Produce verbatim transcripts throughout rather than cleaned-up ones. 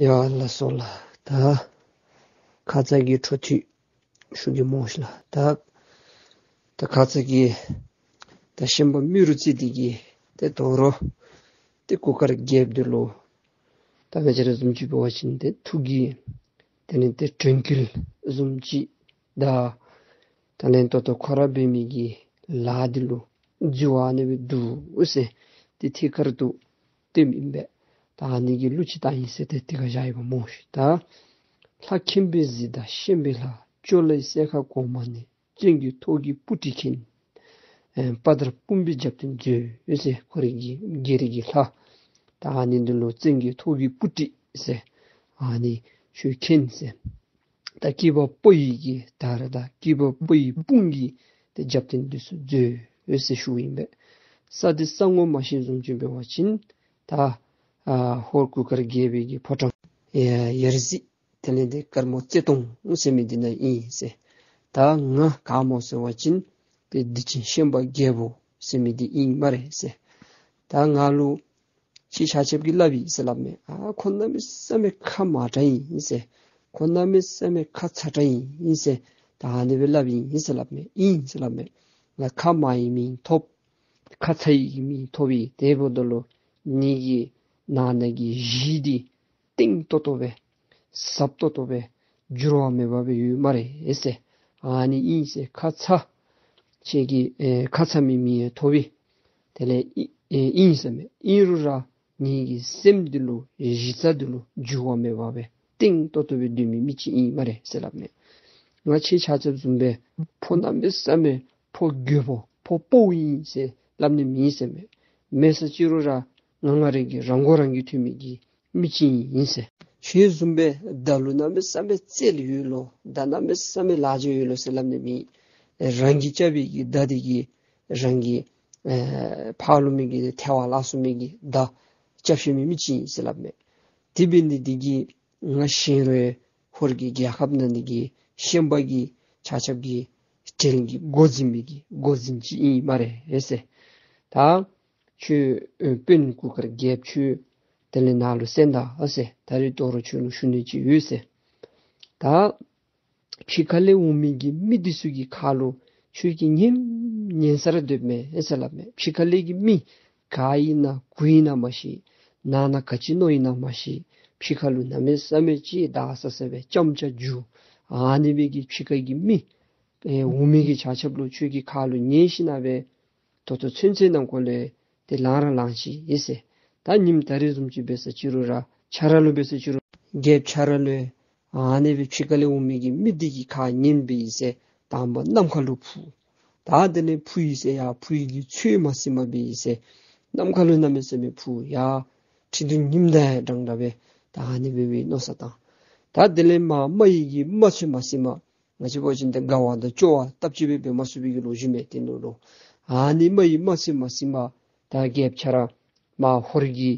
ཡ་ལགས་སོ་ལགས། ད་ཁ་ཙ་གི་འཕྲོ་མཐུད་ཞུ་གེ་སྨོ་ཤིག་ལགས། ད་ད་ཁ་ཙ་གི་ད་ཤན་པ་རྨེ་རུ་རྩེ་འདི་གིས་ཏེ་དོ་རུང་ཏེ་གུར་དཀར་རྒྱལཔོ་འདི་ལུ་ད་ང་བཅས་ར་བཟུམ་ཅིག་འབད་བ་ཅིན་ཏེ་ཐུགས་ཀྱི་དེ་ལས་ཏེ་དྲན་སྐུལ་བཟུམ་ཅིག་དང་ད་ལན་ཏོག་ཏོ་ཁོ་ར་འབད་མི་གི་ལཱ་འདི་ལུ་འཛོལ་བ་ཨ་ནི་སྦེ་འདུག་ཟེར་ཏེ་ཐད་ཀར་དུ་སྟོནམ་ཨིན་པས། ད་ཨ་ནི་གི་གླུ་ཅིག་བཏང་ཡི་ཟེར་ཏེ་དེ་ག་བཞག་ཡི་པ་སྨོ་ཤིག། ད་ལྷ་མཁྱེན་པའི་གཟི་དང་ཤན་པའི་ལྷ། ཅོ་ལའི་སྲས་མཁར་གོང་མ་ནས། བཙན་གྱི་ཐོག་གི་སྤུ་གྲི་མཁན། ཨེ་དཔའ་དར་དཔུང་པའི་རྒྱབ་རྟེན་མཛོད་ཟེར། ཁོ་རའི་གི་རྒྱལ་རིགས་ཀྱི་ལྷ་ད་ཨ་ནི་འདི་ལུ་བཙན་གྱི་ཐོག་གི་སྤུ་གྲི་ཟེར་ཨ་ནི་ཁྱོད་མཁྱེན་ཟེར། ད་སྐྱེས་པ་ཕོ་ཡི་གི་དར་དང་སྐྱེས་པ་ཕོ་ཡི་དཔུང་གི་ཏེ་རྒྱབ་རྟེན་འདི་ཚུ་མཛོད་ཟེར་ཞུཝ་ཨིན་པས། ས་འདི་ས་ངོ་མ་ཤེས་བཟུམ་ཅིག་འབད་བ་ཅིན་ད་ཨ་ཧོར་གུར་དཀར་རྒྱལ་པོའི་གི་ཕོ་བྲང་ཡ་ཡར་གཟིགས་དེ་ལས་ཏེ་དཀར་མོ་རྩེ་གདོང་ཟེར་མི་འདི་ནང་ཨིན་ཟེར། ད་ང་ག་སྨོ་ཟེར་བ་ཅིན་ཏེ་སྡིག་ཅན་ཤན་པ་རྒྱལ་པོ་ཟེར་མི་འདི་ཨིན་སྨ་རེ་ཟེར། ད་ང་ལུ་ཁྱེད་ཆ་ཁྱབ་ཀྱིས་སླབ་ཨིན་ཟེར་སླབ་མས། ཨ་ཁོ་གནམ་མེད་ས་མེད་ཁ་མང་དྲགས་ཨིན་ཟེར། ཁོ་གནམ་མེད་ས་མེད་ཁ་ཚ་དྲགས་ཨིན་ཟེར། ད་ཨ་ནི་སྦེ་སླབ་ཨིན་ཟེར་སླབ་མས། ཨིན་ཟེར་སླབ་མས། ང་ཁ་མང་ཡི་མིང་ཐོབ། ཁ་ཚ་ཡི་མིང་ཐོབ་ཨིན། དེ་འབདཝ་ད་ལུ་ངེ་གི་ནང་ན་གི་གཞི་འདི་བརྟན་ཏོག་ཏོ་སྦེ་ཟབ་ཏོག་ཏོ་སྦེ་འགྱུར་བ་མེད་པ་སྦེ་ཡོད་སྨ་རེ་ཟེར། ཨ་ནི་ཨིན་ཟེར། ཁ་ཚ་ཁྱེད་ཀྱི་ཨེ་ཁ་ཚ་མི་མིང་ཡང་ཐོབ་ཨིན། དེ་ལས་ཨི་ཨེ་ཨིན་ཟེར་མས། ཨིན་རུང་ར་ངེ་གི་སེམས་འདི་ལུ་གཞི་རྩ་འདི་ལུ་འགྱུར་བ་མེད་པ་སྦེ་བརྟན་ཏོག་ཏོ་སྦེ་སྡོད་མི་མི་ཅིག་ཨིན་སྨ་རེ་ཟེར་སླབ་མས། ང་ཁྱེད་ཆ་ཁྱབ་བཟུམ་སྦེ་ཕོ་གནམ་མེད་ས་མེད་ཕོ་རྒོད་པོ་ཕོ་དཔའ་བོ་ཨིན་ཟེར་སླབ་ནི་མེད་ཟེར་མས། མེད་ཟེར་ཅི་རུང་ར་ང་ང་ར་གི་རང་མགོ་རང་གིས་ཐོན་མི་གི་མི་ཅིག་ཨིན་ཟེར། ཁྱེད་བཟུམ་སྦེ་མདའ་ལུ་གནམ་མེད་ས་མེད་རྩལ་ཡོད་ལོ། མདའ་གནམ་མེད་ས་མེད་ལག་རྗེས་ཡོད་ལོ་ཟེར་སླབ་ནི་མེད། རང་གིས་རྐྱབ་པའི་གི་མདའ་འདི་གིས་རང་གི་ཨེ་ཕར་ལུ་མི་གི་ཐལ་བ་བརླག་ཚུགས་མི་གི་མདའ་རྐྱབ་ཤེས་མི་མི་ཅིག་ཨིན་ཟེར་སླབ་མས། དེ་འབད་ནི་འདི་གིས་ང་ཤེས་རུང་ཧོར་གྱི་རྒྱལ་ཁབ་ནང་ནི་གི་ཤན་པ་གི་ཆ་ཁྱབ་ཀྱི་གྲལ་གྱི་འགོ་འཛིན་མི་གི་འགོ་འཛིན་ཅིག་ཨིན་སྨ་རེ་ཟེར། ད་ཁྱོད་ཨེ་དཔོན་གུར་དཀར་རྒྱལཔོ་ཁྱོད་དེ་ལས་ནཱ་ལུ་གསན་ད་ཨ་ཟེར། ད་རེས་དོ་རུང་ཁྱོད་ལུ་ཞུ་ནི་ཅིག་ཡོད་ཟེར། ད་ཕྱི་ཁ་ལས་འོང་མི་གི་མི་འདི་ཚུ་གི་ཁ་ལུ་ཁྱོད་ཀྱིས་ཉན་ཉན་ས་ར་སྡོདཔ་མས་ཨེ་ཟེར་སླབ་མས། ཕྱི་ཁ་ལས་ཀྱི་མི་ག་ཨིན་ན་གུ་ཨིན་ན་མ་ཤེས། ནང་ན་ག་ཅི་མནོ་ཨིན་ན་མ་ཤེས། ཕྱི་ཁ་ལུ་གནམ་མེད་ས་མེད་ཅིག་དག་ས་ས་སྦེ་ཅམ་ཅ་འགྱུར། ཨ་ནི་སྦེ་གི་ཕྱི་ཁ་གི་མི་ཨེ་འོང་མི་གི་ཆ་ཁྱབ་ལུ་ཁྱོད་ཀྱི་ཁ་ལུ་ཉན་ཞིན་ན་སྦེ་ད་ལྟོ་ཚུན་ཚོད་ནང་འཁོད་ལས་ཏེ་ལང་ར་ལང་ཅི་ཨིན་ཟེར། ད་ཉིནམ་ད་རེས་བཟུམ་ཅིག་འབད་ས་ཅི་རུང་ར་ཁྱོད་ར་ལུ་འབད་ས་ཅི་རུང་རྒྱལཔོ་ཁྱོད་ར་ལུ་ཨ་ནི་སྦེ་ཕྱི་ཁ་ལས་འོང་མི་གི་མི་འདི་གི་ཁ་ཉན་སྦེ་ཨིན་ཟེར། དང་པ་ནམ་མཁའ་ལུ་འཕུར། ད་དེ་ལས་འཕུར་ཡི་ཟེར་ཡར་འཕུར་ཡི་གི་ཚོད་མ་ཟིན་པར་སྦེ་ཨིན་ཟེར། ནམ་མཁའ་ལུ་གནམ་མེད་ས་མེད་འཕུར། ཡར་ཁྲི་གདུགས་ཉིམ་དང་འདྲན་འདྲ་སྦེ་ད་ཨ་ནི་སྦེ་སྦེ་མནོ་བསམ་བཏང་། ད་དེ་ལས་མར་རྨ་ཡི་གི་རྨ་ཚོད་མ་ཟིན་པར་ང་བཅས་འབད་བ་ཅིན་ཏེ་དགའ་བ་དང་སྐྱོ་བ་སྟབས་གཅིག་སྦེ་འབད་མ་ཚུགས་པའི་གི་ལོ་རྒྱུས་མས། དེ་ནང་ལུ་ཨ་ནི་རྨ་ཡི་རྨ་ཚོད་མ་ཟིན་པར་ད་རྒྱལཔོ་ཁྱོད་ར་མར་ཧོར་གྱི་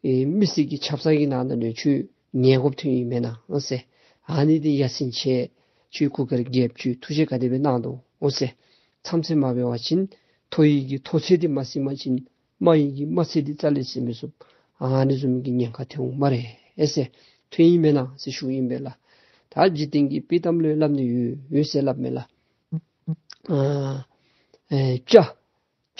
ཨེ་མི་སེར་གྱི་ཆབ་གསང་གི་ནང་ན་ལུ་ཁྱོད་ཉལ་དགོཔ་ཐོན་ཡི་མེན་ན་ཨོ་ཟེར། ཨ་ནི་འདི་ཡ་མཚན་ཆེ། ཁྱོད་གུར་དཀར་རྒྱལཔོ་ཁྱོད་ཐུགས་རྗེ་ག་དེ་སྦེ་གནང་དོ་ཨོ་ཟེར། མཚམས་ཚོད་མ་འབད་བ་ཅིན་མཐོ་ཡི་གི་མཐོ་ཚད་འདི་མ་ཟིན་པ་ཅིན་རྨ་ཡི་གི་རྨ་ཚོད་འདི་རྩ་ལས་ཟིན་མི་ཚུགས། ཨ་ནི་བཟུམ་གྱི་ཉེན་ཁ་ཐོན་འོང་སྨ་རེ་ཨེ་ཟེར། ཐོན་ཡི་མེན་ན་ཟེར་ཞུཝ་ཨིན་པས་ལགས། ད་འཇིག་རྟེན་གྱི་དཔྱེ་གཏམ་ལུ་སླབ་ནི་ཡོད་ཡོད་ཟེར་སླབ་མས་ལགས། ཨ་ཨེ་སྤྱ་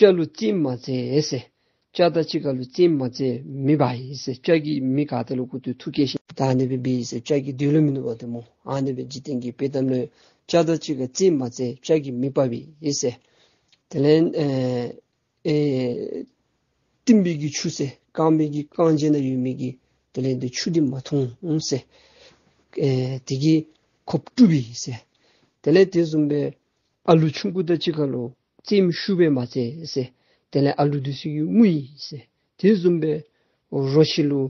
སྤྱ་ལུ་རྩེདམོ་མ་རྩེ་ཟེར། སྤྱ་དང་གཅིག་ཁར་ལུ་རྩེདམོ་མ་རྩེ་མི་འབག་ཡི་ཟེར། སྤྱ་གིས་མི་ག་ཏེ་ལུ་ཁུ་ཏོ་ཐུག་སྐྱེ་ཞིན་ད་ཨ་ནི་སྦེ་འབད་ཡི་ཟེར། སྤྱ་གི་དོན་ལུ་མིན་འདུག་པ་ཏེ་སྨོ། ཨ་ནི་སྦེ་འཇིག་རྟེན་གྱི་དཔྱེ་གཏམ་ལུ་སྤྱ་དང་གཅིག་ཁར་རྩེདམོ་མ་རྩེ་སྤྱ་གིས་མི་འབག་པས་ཨིན་ཟེར། དེ་ལས་ཨེ་ཨེ་གཏིང་པའི་གི་ཆུ་ཟེར་རྐང་པའི་གི་རྐང་རྗེས་ན་ཡོད་མི་གི་དེ་ལས་འདི་ཆུ་འདི་མ་འཐུང་ཟེར། ཨེ་དེ་གིས་ཁོགཔ་དཀྲུག་པས་ཟེར། དེ་ལས་དེ་བཟུམ་སྦེ་ཨ་ལུ་ཆུང་ཀུ་དང་གཅིག་ཁར་ལུ་རྩེདམོ་ཤུགས་སྦེ་མ་རྩེ་ཟེར། དེ་ལས་ཨ་ལུ་འདི་ཚུ་གིས་ངུ་ཡི་ཟེར། དེ་བཟུམ་སྦེ་རོ་ཁྱི་ལུ་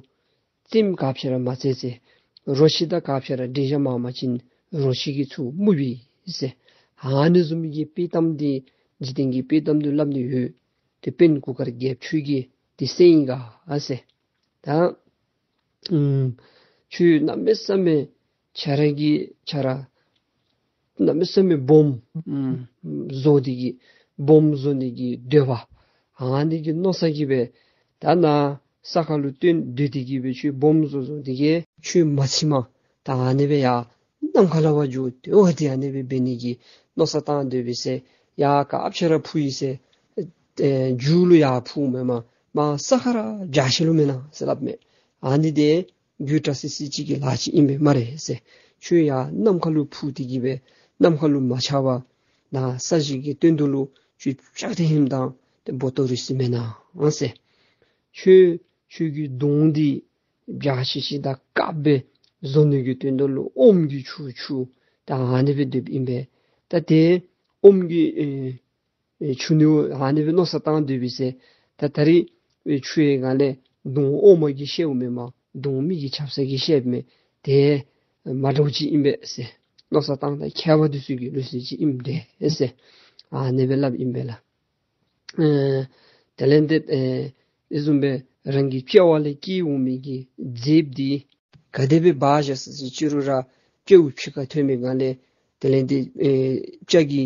རྩེདམོ་ག་ཅི་ར་མ་རྩེ་ཟེར། རོ་ཁྱི་དང་ག་ཅི་ར་འགྲན་ཞག་མང་པ་ཅིན་རོ་ཁྱི་གིས་ཚུར་རྨུ་བས་ཟེར། ཨ་ནི་བཟུམ་གྱི་དཔྱེ་གཏམ་འདི་འཇིག་རྟེན་གྱི་དཔྱེ་གཏམ་འདི་སླབ་ནི་ཡོད། ཏེ་དཔོན་གུར་དཀར་རྒྱལཔོ་ཁྱོད་ཀྱིས་འདི་གསན་ཡི་ག་ཨ་ཟེར། ད་ཨུམ་ཁྱོད་གནམ་མེད་ས་མེད་ཁྱོད་ར་གིས་ཁྱོད་ར་གནམ་མེད་ས་མེད་སྦོམ་ཨུམ་བཟོ་སྟེ་གི་སྦོམ་བཟོ་ནི་གི་འདོད་པ་ཨ་ནི་གི་མནོ་བསམ་གྱིས་སྦེ་ད་ནཱ་ ས་ཁ་ལུ་བཏོན་སྡོད་དེ་གི་སྦེ་ཁྱོད་སྦོམ་བཟོ་བཟོ་དེ་གིས་ཁྱོད་མ་ཚིམ་མ་ད་ཨ་ནི་སྦེ་ཡར་ནམ་མཁའ་ལུ་ཕར་འགྱོ་སྟེ་འོ་དེ་ཨ་ནི་སྦེ་འབད་ནི་གི་མནོ་བསམ་བཏང་སྡོད་པས་ཟེར། ཡར་སྐབས་ཆེ་ར་འཕུར་ཡི་ཟེར། ཨེ་མཇུག་ལུ་ཡར་འཕུརཝ་མེན་མས། མར་ས་ཁར་རྒྱ་ཆེ་ལུ་མེན་ན་ཟེར་སླབ་མས། ཨ་ནི་དེ་རྒྱུ་དྲག་སི་སི་ཅིག་གི་ལཱ་ཅིག་ཨིན་པས་སྨ་རེ་ཟེར། ཁྱོད་ཡར་ནམ་མཁའ་ལུ་འཕུར་ཏེ་གི་སྦེ་ནམ་མཁའ་ལུ་མ་ཆགས་པར་ནཱ་ས་གཞི་གི་སྟེང་དུ་ལུ་ཁྱོད་ཕྱག་དེ་ཧེམ་དང་ཏེ་འབོ་ཏོ་རི་སི་མེན་ན་ཟེར། ཁྱོད་ཁྱོད་ཀྱི་གདོང་འདི་འཇའ་ཆི་ཆི་དང་དཀརཔོ་སྦེ་བཟོ་ནི་གི་དོན་དག་ལུ་ཨོམ་གྱིས་འཁྱུ་འཁྱུ་ད་ཨ་ནི་སྦེ་སྡོདཔ་ཨིན་པས། ད་དེ་ཨོམ་གྱིས་ཨེ་ཨེ་འཁྱུ་ནི་ཨ་ནི་སྦེ་མནོ་བསམ་བཏང་སྡོད་པས་ཟེར། ད་ད་རིས་ཨེ་འཁྱུ་བའི་སྒང་ལས་གདོང་ཨོམ་གྱིས་ཤེཝ་མེན་མས། གདོང་མི་གི་ཆབ་གསང་གིས་ཤེཝ་མས། དེ་མ་འདྲཝ་ཅིག་ཨིན་པས་ཟེར། མནོ་བསམ་བཏང་ད་མཁས་པ་འདི་ཚུ་གི་ལུགས་སྲོལ་ཅིག་ཨིནམ་འདྲས་ཟེར། ཨ་ནི་སྦེ་སླབ་ཨིན་པས་ལགས། ཨེ་དེ་ལས་ཏེ་ཨེ་དེ་བཟུམ་སྦེ་རང་གི་དཔྱལ་བ་ལས་སྐྱེས་འོང་མི་གི་རྫིཔ་འདི་ག་དེ་སྦེ་འབག་བཞག་ཟེར་ཅི་རུང་ར་དཔྱལཝ་ཕྱི་ཁར་ཐོན་མི་སྒང་ལས་དེ་ལས་ཏེ་ཨེ་དཔྱལ་གྱི་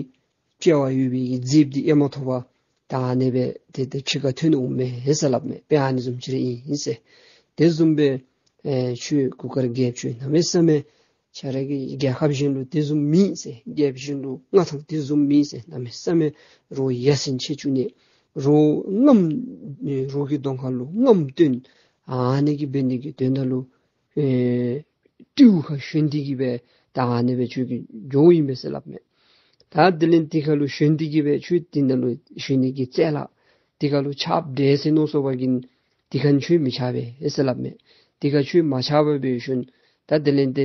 དཔྱལ་བ་ཡོད་པའི་གི་རྫིཔ་འདི་ཨེ་མ་ཐོབ་པར་ད་ཨ་ནི་སྦེ་ཏེ་ཏེ་ཕྱི་ཁར་ཐོན་འོང་མས་ཟེར་སླབ་མས། དཔེ་ཨ་ནི་བཟུམ་ཅིག་ར་ཨིན་ཟེར། དེ་བཟུམ་སྦེ་ཨེ་ཁྱོད་གུར་དཀར་རྒྱལཔོ་ཁྱོད་གནམ་མེད་ས་མེད་ཁྱོད་ར་གི་རྒྱལ་ཁབ་གཞན་ལུ་དེ་བཟུམ་མེད་ཟེར། རྒྱལཔོ་གཞན་ལུ་མངའ་ཐང་དེ་བཟུམ་མེད་ཟེར། གནམ་མེད་ས་མེད་རོགས་ཡ་མཚན་ཆེ་བཅུག་ནི། རོགས་རྔམ་རོགས་ཀྱི་གདོང་ཁ་ལུ་རྔམ་སྟོན་ཨ་ནི་གི་འབད་ནི་གི་དོན་དག་ལུ་ཨེ་སྤྲེའུ་ཁར་ཞོན་ཏེ་གི་སྦེ་ད་ཨ་ནི་སྦེ་ཁྱོད་ཀྱིས་འགྱོཝ་ཨིན་པས་ཟེར་སླབ་མས། ད་དེ་ལས་དེ་ཁ་ལུ་ཞོན་ཏེ་གི་སྦེ་ཁྱོད་དེ་ནང་ལུ་ཞོན་ནི་གི་རྩལ་ལགས་དེ་ཁ་ལུ་ཆགསཔ་འདྲས་ཟེར་མནོ་སོང་བ་ཅིན་དེ་ཁར་ཁྱོད་མི་ཆགས་པས་ཟེར་སླབ་མས། དེ་ཁར་ཁྱོད་མ་ཆགས་པར་སྦེ་ཞིནམ་ད་དེ་ལས་ཏེ་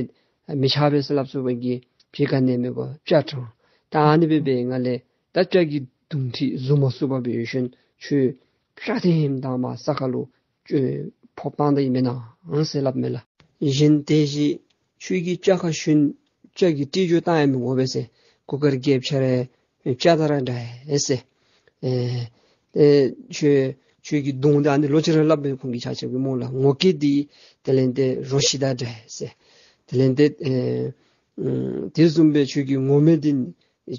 མི་ཆགས་པས་ཟེར་སླབ་སོང་བ་ཅིན་ཕྱི་ཁ་ནས་མེད་པར་སྐྱ་དྲང་། ད་ཨ་ནི་སྦེ་འབད་བའི་སྒང་ལས་ད་སྐྱ་གི་གདོང་ཁྲི་བཟུང་མ་ཚུགས་པར་སྦེ་ཞིནམ་ཁྱོད་ཕྱག་དེ་ཧེམ་དང་མར་ས་ཁ་ལུ་ཨེ་ཕབ་བཏང་ད་ཡི་མེན་ན་ཟེར་སླབ་མས་ལགས། གཞན་དེ་བཞིན་ཁྱོད་ཀྱིས་སྐྱ་ཁར་ཞོན་སྐྱ་གི་སྤྲེལ་རྒྱུག་བཏང་ཡང་མི་དགོ་པས་ཟེར། གུར་དཀར་རྒྱལཔོ་ཁྱོད་ར་སྐྱ་དང་ར་འདྲ་ཨེ་ཟེར། ཨེ་ཨེ་ཁྱོད་ཁྱོད་ཀྱི་གདོང་འདི་ཨ་ནི་ལོག་ཅི་ར་སླབ་པའི་ཁོང་གིས་ཆ་ཁྱབ་ཀྱིས་སྨོ་ལགས། ངོ་སྐལ་འདི་དེ་ལས་ཏེ་རོ་ཁྱི་དང་འདྲ་ཨེ་ཟེར། དེ་ལས་ཏེ་ཨེ་ཨུམ་དེ་བཟུམ་སྦེ་ཁྱོད་ཀྱི་ངོ་མེ་འདི་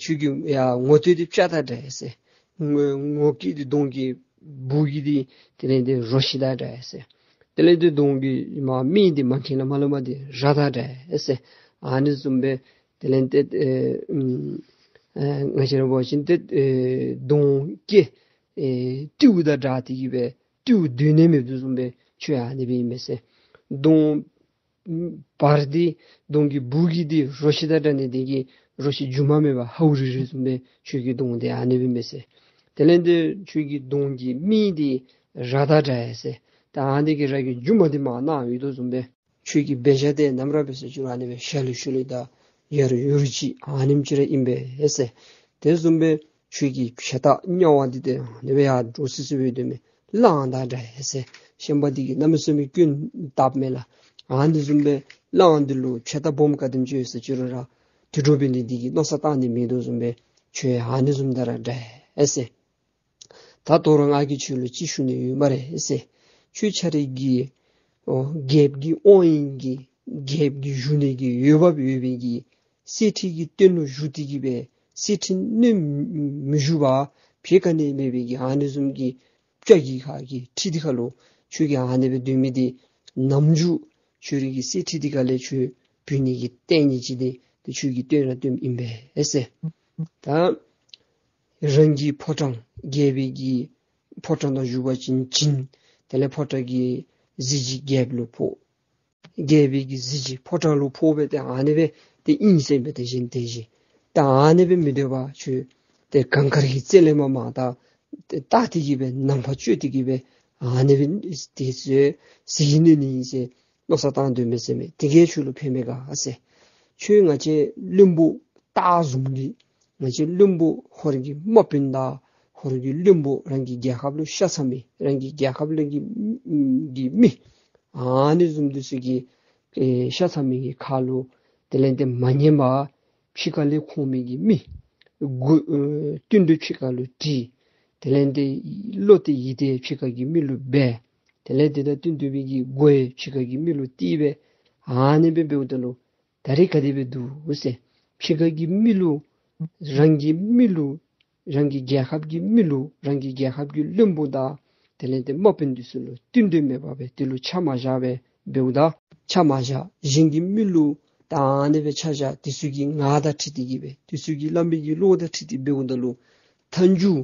ཁྱོད་ཀྱི་ཡ་ངོ་ཐོད་འདི་སྐྱ་དང་འདྲ་ཨེ་ཟེར། ངོ་ངོ་སྐལ་འདི་གདོང་གི་སྦུག་གི་འདི་དེ་ལས་ཏེ་རོ་ཁྱི་དང་འདྲ་ཨེ་ཟེར། དེ་ལས་ཏེ་གདོང་གི་མ་མིག་འདི་མ་མཁྱེན་ལ་མ་ལུ་མ་འདི་ར་དང་འདྲ་ཨེ་ཟེར། ཨ་ནི་བཟུམ་སྦེ་དེ་ལས་ཏེ་ཨེ་ཨུམ་ཨེ་ང་བཅས་ར་འབད་བ་ཅིན་ཏེ་ཨེ་གདོང་སྐེ་ཨེ་སྤྲེའུ་དང་འདྲ་སྟེ་གི་སྦེ་སྤྲེའུ་སྡོད་ནི་མེདཔ་བཟུམ་སྦེ་ཁྱོད་ཨ་ནི་སྦེ་ཨིན་མས་ཟེར། གདོང་བར་འདི་གདོང་གི་སྦུག་གི་འདི་རོ་ཁྱི་དང་འདྲ་ནི་དེ་གིས་རོ་ཁྱི་རྒྱུ་མ་མེད་པར་ཧའུ་རི་རི་བཟུམ་སྦེ་ཁྱོད་ཀྱི་གདོང་འདི་ཨ་ནི་སྦེ་ཨིན་མས་ཟེར། དེ་ལས་ཏེ་ཁྱོད་ཀྱི་གདོང་གི་མིག་འདི་ར་དང་འདྲ་ཨེ་ཟེར། ད་ཨ་ནི་གི་ར་གི་རྒྱུ་མ་འདི་མར་ནཱ་ཡོད་དོ་བཟུམ་སྦེ་ཁྱོད་ཀྱི་འབད་བཞག་འདི་ནམ་ར་འབད་ཟེར་ཅི་རུང་ཨ་ནི་སྦེ་ཤ་ལུ་ཤུ་ལུ་དང་ཡ་རུ་ཡུ་རུ་ཅིག་ཨ་ནེམ་ཅིག་ར་ཨིན་པས་ཟེར། དེ་བཟུམ་སྦེ་ཁྱོད་ཀྱི་ཕྱག་དར་དམྱལ་བ་འདི་ཏེ་ཨ་ནི་སྦེ་ཡར་འགྱོ་སི་སི་སྦེ་སྡོད་མི་གླང་དང་འདྲ་ཨེ་ཟེར། ཤན་པ་འདི་གིས་གནམ་མེད་ས་མེད་སྐྱོན་བཏབ་མས་ལགས། ཨ་ནི་བཟུམ་སྦེ་གླང་འདི་ལུ་ཕྱག་དར་སྦོམ་ག་དེམ་ཅིག་ཡོད་ཟེར་ཅི་རུང་ར་དུད་འགྲོ་འབད་ནི་འདི་གིས་མནོ་བསམ་བཏང་ནི་མེད་དོ་བཟུམ་སྦེ་ཁྱོད་ཨ་ནི་བཟུམ་དང་ར་འདྲ་ཨེ་ཟེར། ད་ལྟོ་ར་ང་གིས་ཁྱོད་ལུ་ཅིག་ཞུ་ནི་ཡོད་སྨ་རེ་ཟེར། ཁྱོད་ཁྱོད་རའི་གི་ཨོ་རྒྱལཔོ་གི་དབང་ཡིན་གྱི་རྒྱལཔོ་གི་བཞུགས་གནས་ཀྱི་འོས་འབབ་ཡོད་པའི་གི་གསེར་ཁྲི་གི་སྟེང་ལུ་བཞུགས་ཏེ་གི་སྦེ་གསེར་ཁྲི་གནོན་མི་བཞུགས་པར་ཕྱི་ཁ་ནས་མེད་པའི་གི་ཨ་ནི་བཟུམ་གྱི་སྐྱ་གི་ཁ་གི་ཁྲི་འདི་ཁ་ལུ་ཁྱོད་ཀྱིས་ཨ་ནི་སྦེ་སྡོད་མི་འདི་ནམ་རྒྱུན་ཁྱོད་རའི་གི་གསེར་ཁྲི་འདི་ཁ་ལས་ཁྱོད་བུད་ནི་གི་ལྟས་ངན་ཅིག་འདི་ཏེ་ཁྱོད་ཀྱིས་སྟོན་ར་སྟོནམ་ཨིན་པས་ཟེར། ད་རང་གི་ཕོ་བྲང་རྒྱལ་པོའི་གི་ཕོ་བྲང་དང་བཞུགས་པ་ཅིན་བྱིན། དེ་ལས་ཕོ་བྲང་གི་གཟི་བརྗིད་རྒྱལཔོ་ལུ་ཕོག། རྒྱལ་པོའི་གི་གཟི་བརྗིད་ཕོ་བྲང་ལུ་ཕོག་སྦེ་ཏེ་ཨ་ནི་སྦེ་ཏེ་ཨིན་ཟེར་སྦེ་ཏེ་གཞན་དེ་བཞིན་ད་ཨ་ནི་སྦེ་མི་སྡོད་པར་ཁྱོད་ཏེ་གངས་དཀར་གྱི་རྩེ་ལས་མར་མར་ད་ཏེ་བལྟ་སྟེ་གི་སྦེ་ནམ་མཁའ་སྤྱོད་དེ་གི་སྦེ་ཨ་ནི་སྦེ་ཏེ་ཟེར་ཟེར་ནི་ཨིན་ཟེར་མནོ་བསམ་བཏང་སྡོད་མས་ཟེར་མས། དེ་གིས་ཁྱོད་ལུ་ཕན་མས་ག་ཟེར། ཁྱོད་ང་བཅས་བློན་པོ་སྟག་བཟུམ་གྱི་ང་བཅས་བློན་པོ་ཧོར་གྱི་དམག་དཔོན་དང་ཧོར་གྱི་བློན་པོ་རང་གི་རྒྱལ་ཁབ་ལུ་ཤ་ཚ་མི་རང་གི་རྒྱལ་ཁབ་ལུ་གི་གི་མི་ཨ་ནི་བཟུམ་འདི་ཚུ་གི་ཨེ་ཤ་ཚ་མི་གི་ཁ་ལུ་དེ་ལས་ཏེ་མ་ཉན་པར་ཕྱི་ཁ་ལས་འཁོར་མི་གི་མི་མགུ་ཨེ་བསྟན་འགྲོ་ཕྱི་ཁ་ལུ་དྲིས། དེ་ལས་ཏེ་བློ་གཏད་ཡིད་གཏད་ཕྱི་ཁ་གི་མི་ལུ་འབད། དེ་ལས་ཏེ་ད་བསྟན་འགྲོ་མི་གི་མགོ་ཡང་ཕྱི་ཁ་གི་མི་ལུ་གཏད་སྦེ་ཨ་ནི་སྦེ་འབདཝ་ད་ལུ་ད་རེས་ག་དེ་སྦེ་འདུག་ཟེར། ཕྱི་ཁ་གི་མི་ལུ་རང་གི་མི་ལུ་རང་གི་རྒྱལ་ཁབ་ཀྱི་མི་ལུ་རང་གི་རྒྱལ་ཁབ་ཀྱི་བློན་པོ་དང་ དེ་ལས་ཏེ་དམག་དཔོན་འདི་ཚུ་ལུ་བསྟུན་གྲོས་མེད་པར་སྦེ་དེ་ལུ་ཆ་མ་བཞག་པར་འབདཝ་ད་ཆ་མ་བཞག། གཞན་གྱི་མི་ལུ་ད་ཨ་ནི་སྦེ་ཆ་བཞག། དེ་ཚུ་གི་ངག་དང་འཁྲིལ་ཏེ་གི་སྦེ་དེ་ཚུ་གི་བླ་མའི་གི་བློ་དང་འཁྲིལ་ཏེ་འབདཝ་ད་ལུ་མཐའ་མཇུག་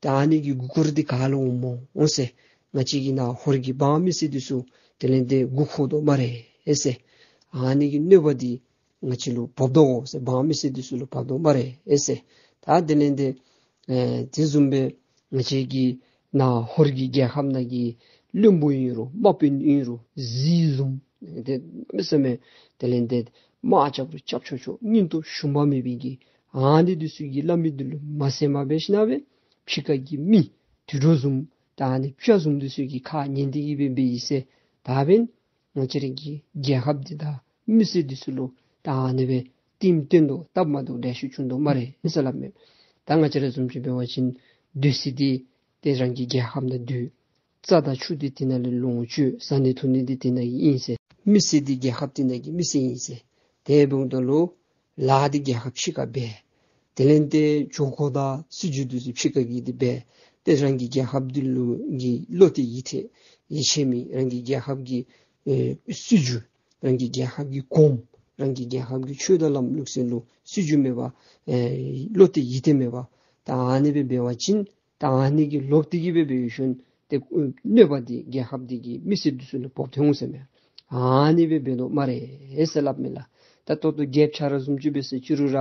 ད་ཨ་ནི་གི་མགུ་སྐོར་འདི་ག་ལུ་འོངམ་སྨོ་ཟེར། ང་བཅས་ཀྱི་ནཱ་ཧོར་གྱི་འབངས་མི་སེར་འདི་ཚུ་དེ་ལས་ཏེ་མགུ་འཁོར་དོ་སྨ་རེ་ཟེར། ཨ་ནི་གི་གནོད་པ་འདི་ང་བཅས་ལུ་བབ་དོ་ཟེར། འབངས་མི་སེར་འདི་ཚུ་ལུ་བབ་དོ་སྨ་རེ་ཟེར། ད་དེ་ལས་ཏེ་ཨེ་དེ་བཟུམ་སྦེ་ང་བཅས་ཀྱི་ནཱ་ཧོར་གྱི་རྒྱལ་ཁབ་ནང་གི་བློན་པོ་ཨིན་རུང་དམག་དཔོན་ཨིན་རུང་གཟིག་བཟུམ་དེ་མི་སེར་མས་དེ་ལས་ཏེ་དམག་རྐྱབ་རུང་རྐྱབ་ཆོག་ཆོག། སྙིང་སྟོབས་ཞུམ་པ་མེད་པའི་གི་ཨ་ནི་འདི་ཚུ་གི་བླ་མ་འདི་ལུ་མ་གསན་པར་འབད་ཞིན་ན་སྦེ་ཕྱི་ཁ་གི་མི་དུད་འགྲོ་བཟུམ་ད་ཨ་ནི་སྤྱ་བཟུམ་འདི་ཚུ་གི་ཁ་ཉན་ཏེ་གི་སྦེ་འབད་ཡི་ཟེར། ད་འབདན་ང་བཅས་ར་གི་རྒྱལ་ཁབ་འདི་དང་མི་སེར་འདི་ཚུ་ལུ་ད་ཨ་ནི་སྦེ་ལྟདམོ་སྟོན་དོ་སྟབས་མ་བདེཝ་ལེ་ཤ་བྱུང་དོ་སྨ་རེ་ཟེར་སླབ་མས། ད་ང་བཅས་ར་བཟུམ་ཅིག་འབད་བ་ཅིན་སྡོད་ས་འདི་ཏེ་རང་གི་རྒྱལ་ཁབ་ནང་སྡོད། རྩྭ་དང་ཆུ་འདི་དེ་ནང་ལས་ལོངས་སྤྱོད། བཟའ་ནི་འཐུང་ནི་འདི་དེ་ནང་གི་ཨིན་ཟེར། མི་སེར་འདི་རྒྱལ་ཁབ་དེ་ནང་གི་མི་སེར་ཨིན་ཟེར། དེ་འབདཝ་ད་ལུ་ལཱ་འདི་རྒྱལ་ཁབ་ཕྱི་ཁར་འབད། དེ་ལས་ཏེ་ཇོ་ཁོ་དང་སྲིད་བྱུས་འདི་ཚུ་ཕྱི་ཁ་གི་འདི་འབད། ཏེ་རང་གི་རྒྱལ་ཁབ་འདི་ལུ་གི་བློ་གཏད་ཡིད་གཏད་ཡིད་ཆེས་མེད། རང་གི་རྒྱལ་ཁབ་ཀྱི་ཨེ་སྲིད་བྱུས་རང་གི་རྒྱལ་ཁབ་ཀྱི་གོངམ་རང་གི་རྒྱལ་ཁབ་ཀྱི་ཆོས་དང་ལམ་ལུགས་སྲོལ་ལུ་སྲིད་བྱུས་མེད་པར་ཨེ་བློ་གཏད་ཡིད་གཏད་མེད་པར་ད་ཨ་ནི་སྦེ་འབད་བ་ཅིན་ད་ཨ་ནི་གི་ལོག་སྟེ་གི་སྦེ་འབད་ཞིནམ་ཏེ་གནོད་པ་འདི་རྒྱལ་ཁབ་འདི་གི་མི་སེར་འདི་ཚུ་ལུ་ཕོག་སྟེ་འོང་ཟེར་མས། ཨ་ནི་སྦེ་འབད་དོ་སྨ་རེ་ཟེར་སླབ་མས་ལགས། ད་ད་ལྟོ་རྒྱལཔོ་ཁྱོད་ར་བཟུམ་ཅིག་འབད་ཟེར་ཅི་རུང་ར་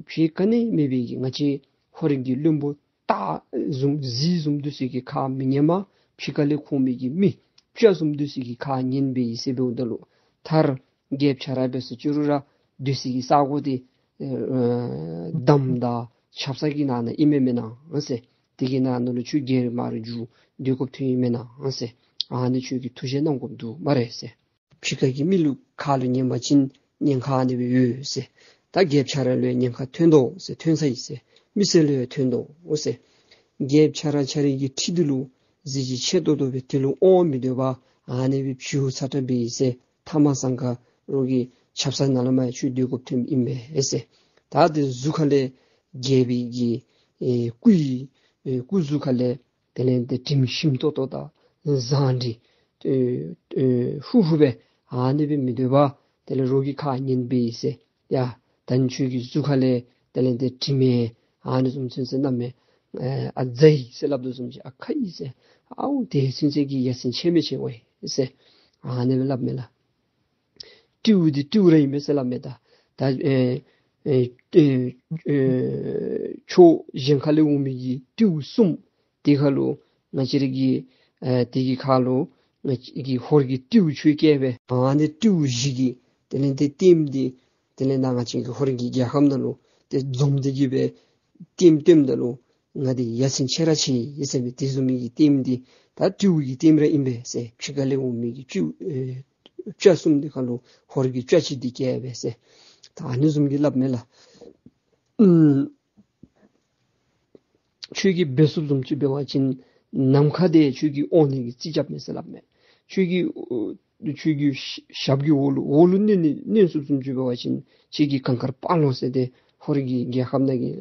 ཕྱི་ཁ་ནི་མེད་པའི་གི་ང་བཅས་ཧོར་གྱི་བློན་པོ་སྟག་བཟུམ་གཟིག་བཟུམ་འདི་ཚུ་གི་ཁ་མི་ཉན་པར་ཕྱི་ཁ་ལས་ཁོང་མི་གི་མི་སྤྱ་བཟུམ་འདི་ཚུ་གི་ཁ་ཉན་འབད་ཡི་ཟེར་འབདཝ་ད་ལུ་མཐར་རྒྱལཔོ་ཁྱོད་ར་འབད་ཟེར་ཅི་རུང་ར་སྡོད་ས་གི་ས་གོ་འདི་ཨེ་འདམ་དང་ཆབ་གསང་གི་ནང་ན་ཨིན་མས་མེན་ན་ཟེར། དེ་གི་ནང་ན་ལུ་ཁྱོད་རྒྱལ་རིགས་དམག་རིགས་འགྱོ་སྡོད་དགོཔ་ཐོན་ཡི་མེན་ན་ཟེར། ཨ་ནི་ཁྱོད་ཀྱིས་ཐུགས་བཞེད་གནང་དགོཔ་འདུག་སྨ་རེ་ཟེར། ཕྱི་ཁ་གི་མི་ལུ་ཁ་ལུ་ཉན་པ་ཅིན་ཉེན་ཁ་ཨ་ནི་སྦེ་ཡོད་ཟེར། ད་རྒྱལཔོ་ཁྱོད་ར་ལུ་ཡང་ཉེན་ཁ་ཐོན་དོ་ཟེར། ཐོན་ཚར་ཡི་ཟེར། མི་སེར་ལུ་ཡང་ཐོན་དོ་ཟེར། རྒྱལཔོ་ཁྱོད་ར་ཁྱོད་རའི་གི་ཁྲི་འདི་ལུ་གཟི་བརྗིད་ཆེ་ཏོག་ཏོ་སྦེ་དེ་ལུ་དབང་མི་སྡོད་པར་ཨ་ནི་སྦེ་བྱོག་ཚར་དྲགས་འབད་ཡི་ཟེར། ཐ་མ་སང་ཁ་རོགས་ཀྱི་ཆབ་གསང་ནང་ལས་མར་ཡང་ཁྱོད་སྡོད་དགོཔ་ཐོནམ་ཨིན་པས་ཟེར། ད་དེ་གཟུགས་ཁ་ལས་རྒྱལ་པོའི་གི་ཨེ་སྐུ་ཡི་ཨེ་སྐུ་གཟུགས་ཁ་ལས་དེ་ལས་ཏེ་དྲིམ་ཞིམ་ཏོག་ཏོ་དང་བཟང་དྲི་ཨེ་ཨེ་ཧུ་ཧུ་སྦེ་ཨ་ནི་སྦེ་མི་སྡོད་པར་དེ་ལས་རོགས་ཀྱི་ཁ་ཉན་འབད་ཡི་ཟེར། ཡ་ད་ནི་ཁྱོད་ཀྱི་གཟུགས་ཁ་ལས་དེ་ལས་ཏེ་དྲིམ་ཨེ་ཨ་ནི་བཟུམ་ཚུན་ཚོད་གནམ་མེད་ཨ་ཨ་རྫ་ཡི་ཟེར་སླབ་དོ་བཟུམ་ཅིག་ཨ་ཁ་ཡི་ཟེར། ཨའུ་དེ་ཚུན་ཚོད་ཀྱི་ཡ་མཚན་ཆེ་མི་ཆེ་བས་ཟེར་ཨ་ནི་སྦེ་སླབ་མས་ལགས། སྤྲེའུ་འདི་སྤྲེའུ་ར་ཨིན་པས་ཟེར་སླབ་མས། ད་ད་ཨེ་ཨེ་ཨེ་ཨེ་ཕྱོགས་གཞན་ཁ་ལས་འོང་མི་གི་སྤྲེའུ་གསུམ་དེ་ཁ་ལུ་ང་བཅས་ར་གི་ཨེ་དེ་གི་ཁ་ལུ་ང་བཅས་ཀྱི་ཧོར་གྱི་སྤྲེའུ་ཁྱོད་སྐྱེས་པས། ཨ་ནི་སྤྲེའུ་བཞི་གི་དེ་ལས་ཏེ་ལྟདམོ་འདི་དེ་ལས་ནཱ་ང་བཅས་ཀྱི་ཧོར་གྱི་རྒྱལ་ཁབ་ནང་ལུ་ཏེ་འཛོམས་ཏེ་གི་སྦེ་ལྟདམོ་སྟོནམ་ད་ལུ་ང་འདི་ཡ་མཚན་ཆེ་ར་ཆེ་ཡི་ཟེར་མི་དེ་བཟུམ་མའི་གི་ལྟདམོ་འདི་ད་སྤྲེའུ་གི་ལྟདམོ་ར་ཨིན་པས་ཟེར། ཕྱི་ཁ་ལས་འོང་མི་གི་སྤྲེའུ་ཨེ་སྤྱ་གསུམ་འདི་ཁ་ལུ་ཧོར་གྱི་སྤྱ་གཅིག་འདི་སྐྱེས་པས་ཟེར། ད་ཨ་ནི་བཟུམ་གྱི་སླབ་མས་ལགས། ཨུམ་ཁྱོད་ཀྱིས་འབད་ཚུགསཔ་བཟུམ་ཅིག་འབད་བ་ཅིན་ནམ་མཁའ་འདི་ཁྱོད་ཀྱིས་དབང་ནི་གི་རྩིས་རྐྱབ་མས་ཟེར་སླབ་མས། ཁྱོད་ཀྱིས་ཨོ་ཁྱོད་ཀྱི་ཞབས་ཀྱི་འོག་ལུ་འོག་ལུ་མནན་ནི་མནན་ཚུགསཔ་བཟུམ་ཅིག་འབད་བ་ཅིན་ཁྱོད་ཀྱིས་གངས་དཀར་དཔའ་ལོ་ཟེར་ཏེ་ཧོར་གྱི་རྒྱལ་ཁབ་ནང་གི་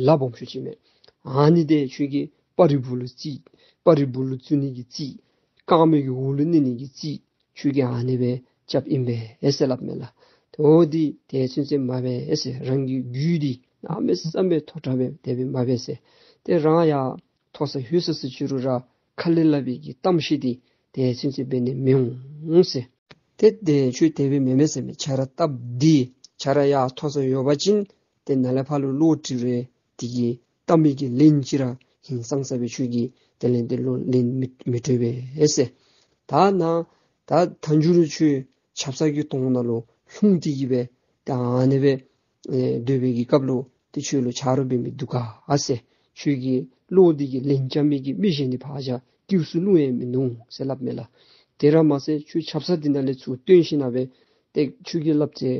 ལ་སྦོམ་ཤོས་ཅིག་མས། ཨ་ནི་འདི་ཁྱོད་ཀྱིས་སྤ་རི་སྦུག་ལུ་རྩིས། སྤ་རི་སྦུག་ལུ་བཙུགས་ནི་གི་རྩིས། རྐངམ་གི་འོག་ལུ་མནན་ནི་གི་རྩིས། ཁྱོད་ཀྱིས་ཨ་ནི་སྦེ་རྐྱབ་ཨིན་པས་ཟེར་སླབ་མས་ལགས། ཏེ་འོ་འདི་དེ་ཚུན་ཚོད་མ་འབད་ཟེར། རང་གི་རྒྱུད་འདི་གནམ་མེད་ས་མེད་མཐོ་དྲགས་སྦེ་དེ་སྦེ་མ་འབད་ཟེར། ཏེ་རང་ཡར་མཐོ་ས་ལྷོད་ས་ཟེར་ཅི་རུང་ར་ཁ་ལས་སླབ་པའི་གི་གཏམ་བཤད་འདི་དེ་ཚུན་ཚོད་འབད་ནི་མི་འོང་ཟེར། ཏེ་དེ་ཁྱོད་དེ་སྦེ་མེན་མས་ཟེར་མས། ཁྱོད་ར་སྟབས་བདེ་ཁྱོད་ར་ཡར་མཐོ་ས་ཡོད་པ་ཅིན་ཏེ་ནཱ་ལས་ཕར་ལུ་བློ་གྲོས་རེ་དེ་གི་གཏམ་མི་གི་ལན་ཅིག་ར་ཧིང་སངས་ས་སྦེ་ཁྱོད་ཀྱིས་དེ་ལས་ཏེ་ལོ་ལན་མི་མི་སྤྲོད་པས་ཟེར། ད་ནཱ་ད་མཐའ་མཇུག་ལུ་ཁྱོད་ཆབ་གསང་གི་དོང་ནང་ལུ་ལྷུང་སྟེ་གི་སྦེ་ད་ཨ་ནི་སྦེ་ཨེ་སྡོད་པའི་གི་སྐབས་ལུ་ཏེ་ཁྱོད་ལུ་ཆ་རོགས་འབད་མི་འདུག་ག་ཨ་ཟེར། ཁྱོད་ཀྱི་བློ་འདི་གི་ལན་རྐྱབ་མི་གི་མི་གཞན་འདི་ཕར་བཞག། སྐྱེལ་ས་ལུ་ཡང་མིན་འདུག་ཟེར་སླབ་མས་ལགས། དེ་ར་མ་ཚད་ཁྱོད་ཆབ་གསང་འདི་ནང་ལས་ཚུར་བཏོན་ཞིན་ན་སྦེ་ཏེ་ཁྱོད་ཀྱིས་སླབ་ཚེ་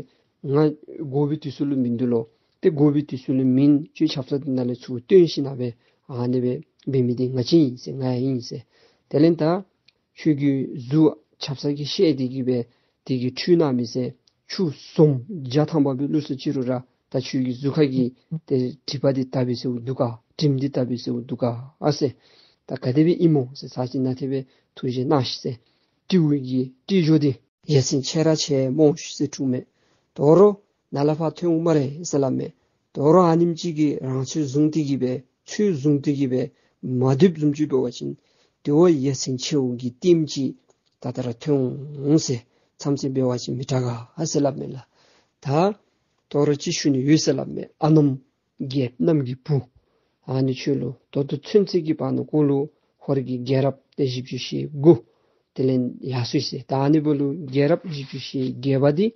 ང་དགོ་པའི་དུས་ཚོད་ལུ་མིན་འདུག་ལོ། ཏེ་དགོ་པའི་དུས་ཚོད་ལུ་མེན། ཁྱོད་ཆབ་གསང་འདི་ནང་ལས་ཚུར་བཏོན་ཞིན་ན་སྦེ་ཨ་ནི་སྦེ་འབད་མི་འདི་ང་བཅས་ཨིན་ཟེར། ང་ཡང་ཨིན་ཟེར། དེ་ལས་ད་ཁྱོད་ཀྱི་གཟུགས་ཆབ་གསང་གིས་བཤལ་ཏེ་གི་སྦེ་དེ་གི་འཁྲུལ་སྣང་མེད་ཟེར། ཆུ་ཟོམ་བརྒྱ་ཐམ་པ་སྦེ་བླུགས་ཟེར་ཅི་རུང་ར་ད་ཁྱོད་ཀྱི་གཟུགས་ཁ་གི་ཏེ་དྲེག་པ་འདི་དག་པའི་ཟེར་འདུག་ག། དྲིམ་འདི་དག་པའི་ཟེར་འདུག་ག་ཨ་ཟེར། ད་ག་དེ་སྦེ་ཨིན་སྨོ་ཟེར་ཚར་ཅིག་ནཱ་དེ་སྦེ་ཐུགས་རྗེ་གནང་ཤིག་ཟེར། སྤྲེའུ་གི་སྤྲེའུ་ཇོ་འདི་ཡ་མཚན་ཆེ་ར་ཆེ་སྨོ་ཟེར་དྲིཝ་མས། དོ་རུང་ནཱ་ལས་ཕར་ཐོན་འོང་སྨ་རེ་ཟེར་སླབ་མས། དོ་རུང་ཨ་ནེམ་ཅིག་གིས་རང་ཚོད་བཟུང་སྟེ་གི་སྦེ་ཚོད་བཟུང་སྟེ་གི་སྦེ་མ་སྡོདཔ་བཟུམ་ཅིག་འབད་བ་ཅིན་དེ་བ་ཡ་མཚན་ཆེཝ་གི་ལྟདམོ་ཅིག་ད་ལྟོ་ར་ཐོན་འོང་ཟེར། མཚམས་ཚད་འབད་བ་ཅིན་མི་དྲག་ག་ཟེར་སླབ་མས་ལགས། ད་དོ་རུང་ཅིག་ཞུ་ནི་ཡོད་ཟེར་སླབ་མས། ཨ་ནེམ་རྒྱལཔོ་གནམ་གྱི་བུ་ཨ་ནི་ཁྱོད་ལུ་ད་ལྟོ་ཚུན་ཚོད་ཀྱི་བར་ན་ཁོ་ལུ་ཧོར་གྱི་རྒྱལ་རབས་ཏེ་བཞི་བཅུ་ཞེ་དགུ་དེ་ལས་ཡར་སོ་ཡི་ཟེར། ད་ཨ་ནི་འབདཝ་ལུ་རྒྱལ་རབས་བཞི་བཅུ་ཞེ་བརྒྱད་པ་འདི་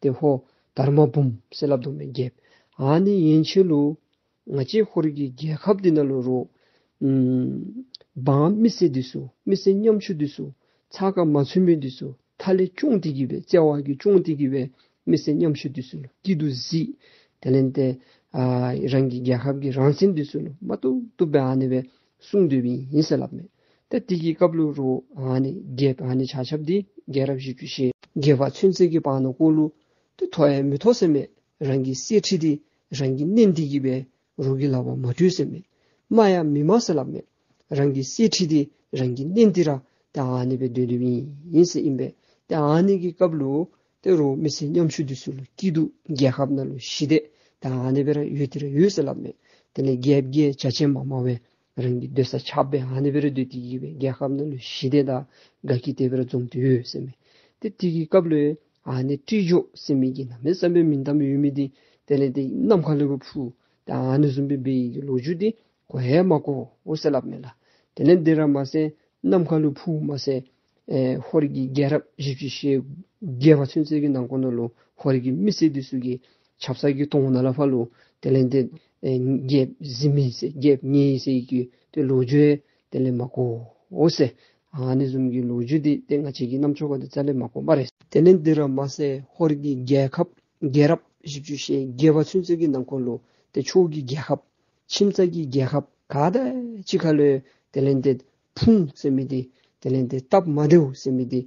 ཏེ་ཧོར་དར་མ་འབུམ་ཟེར་སླབ་དོ་མས་རྒྱལཔོ། ཨ་ནི་ཡན་ཆད་ལུ་ང་བཅས་ཧོར་གྱི་རྒྱལ་ཁབ་འདི་ནང་ལུ་རོགས་ཨམ་འབངས་མི་སེར་འདི་ཚུ་མི་སེར་ཉམ་ཆུང་འདི་ཚུ་ཚ་ཁ་མ་ཚུད་མི་འདི་ཚུ་མཐའ་ལས་སྐྱོང་སྟེ་གི་སྦེ་བརྩེ་བ་གིས་སྐྱོང་སྟེ་གི་སྦེ་མི་སེར་ཉམ་ཆུང་འདི་ཚུ་ལུ་སྐྱིད་སྡུག་གཟིགས། དེ་ལས་ཏེ་ཨ་རང་གི་རྒྱལ་ཁབ་ཀྱི་རང་བཙན་འདི་ཚུ་ལུ་མ་བཏུབ་བཏུབ་སྦེ་ཨ་ནི་སྦེ་སྲུང་སྡོདཔ་ཨིན་ཟེར་སླབ་མས། ཏེ་དེ་གི་སྐབས་ལུ་རོགས་ཨ་ནི་རྒྱལཔོ་ཨ་ནི་ཆ་ཁྱབ་འདི་རྒྱལ་རབས་བཞི་བཅུ་ཞེ་བརྒྱད་པ་ཚུན་ཚོད་ཀྱི་བར་ན་ཁོ་ལུ་ཏེ་ཐོགས་ཡང་མི་ཐོགས་ཟེར་མས། རང་གི་གསེར་ཁྲི་འདི་རང་གིས་མནན་ཏེ་གི་སྦེ་རོགས་ཀྱི་ལག་པར་མ་སྤྲོད་ཟེར་མས། དམའ་ཡང་མི་དམའ་ཟེར་སླབ་མས། རང་གི་གསེར་ཁྲི་འདི་རང་གིས་མནན་ཏེ་ར་ཏེ་ཨ་ནི་སྦེ་སྡོད་སྡོདཔ་ཨིན་ཟེར་ཨིན་པས། ཏེ་ཨ་ནི་གི་སྐབས་ལུ་ཏེ་རོགས་མི་སེར་ཉམ་ཆུང་འདི་ཚུ་ལུ་སྐྱིད་སྡུག་རྒྱལ་ཁབ་ནང་ལུ་ཞི་བདེ་ཏེ་ཨ་ནི་སྦེ་ར་ཡོད་དེ་ར་ཡོད་ཟེར་སླབ་མས། དེ་ལས་རྒྱལཔོ་གིས་བྱ་བྱེད་མ་མང་བར་རང་གི་སྡོད་ས་ཆགས་སྦེ་ཨ་ནི་སྦེ་ར་སྡོད་དེ་གི་སྦེ་རྒྱལ་ཁབ་ནང་ལུ་ཞི་བདེ་དང་དགའ་སྐྱིད་དེ་སྦེ་ར་འཛོམས་ཏེ་ཡོད་ཟེར་མས། ཏེ་དེ་གི་སྐབས་ལུ་ཨ་ནི་སྤྲེའུ་ཇོ་ཟེར་མི་གི་གནམ་མེད་ས་མེད་མིང་གཏམ་ཡོད་མི་འདི་དེ་ལས་ཏེ་ནམ་མཁའ་ལུ་འཕུར་ད་ཨ་ནི་བཟུམ་སྦེ་འབད་བའི་གི་ལོ་རྒྱུས་འདི་གོ་ཡང་མ་གོ་འོང་ཟེར་སླབ་མས་ལགས། དེ་ལས་དེ་ར་མ་ཚད་ནམ་མཁའ་ལུ་འཕུར་མ་ཚད་ཨེ་ཧོར་གྱི་རྒྱལ་རབས་བཞི་བཅུ་ཞེ་བརྒྱད་པ་ཚུན་ཚོད་ཀྱི་ནང་འཁོད་ནང་ལུ་ཧོར་གྱི་མི་སེར་འདི་ཚུ་གི་ཆབ་གསང་གི་དོང་ནང་ལས་ཕར་ལུ་དེ་ལས་ཏེ་ཨེ་རྒྱལཔོ་གཟིམ་མི་ཟེར་རྒྱལཔོ་ཉལ་ཡི་ཟེར་གྱི་ཏེ་ལོ་རྒྱུས་དེ་ལས་མ་གོ་འོང་ཟེར། ཨ་ནི་བཟུམ་གྱི་ལོ་རྒྱུས་འདི་ཏེ་ང་བཅས་ཀྱི་རྣམ་ཅོག་ཁ་ལུ་རྩ་ལས་མ་གོ་སྨ་རེ། དེ་ལས་དེ་ར་མ་ཚད་ཧོར་གྱི་རྒྱལ་ཁབ་རྒྱལ་རབས་བཞི་བཅུ་ཞེ་བརྒྱད་པ་ཚུན་ཚོད་ཀྱི་ནང་འཁོད་ལུ་ཏེ་ཕྱོགས་ཀྱི་རྒྱལ་ཁབ་ཁྱིམ་ཚང་གི་རྒྱལ་ཁབ་ག་དང་གཅིག་ཁར་ལུ་དེ་ལས་ཏེ་ཕུང་ཟེར་མི་འདི་དེ་ལས་ཏེ་སྟབས་མ་བདེཝ་ཟེར་མི་འདི་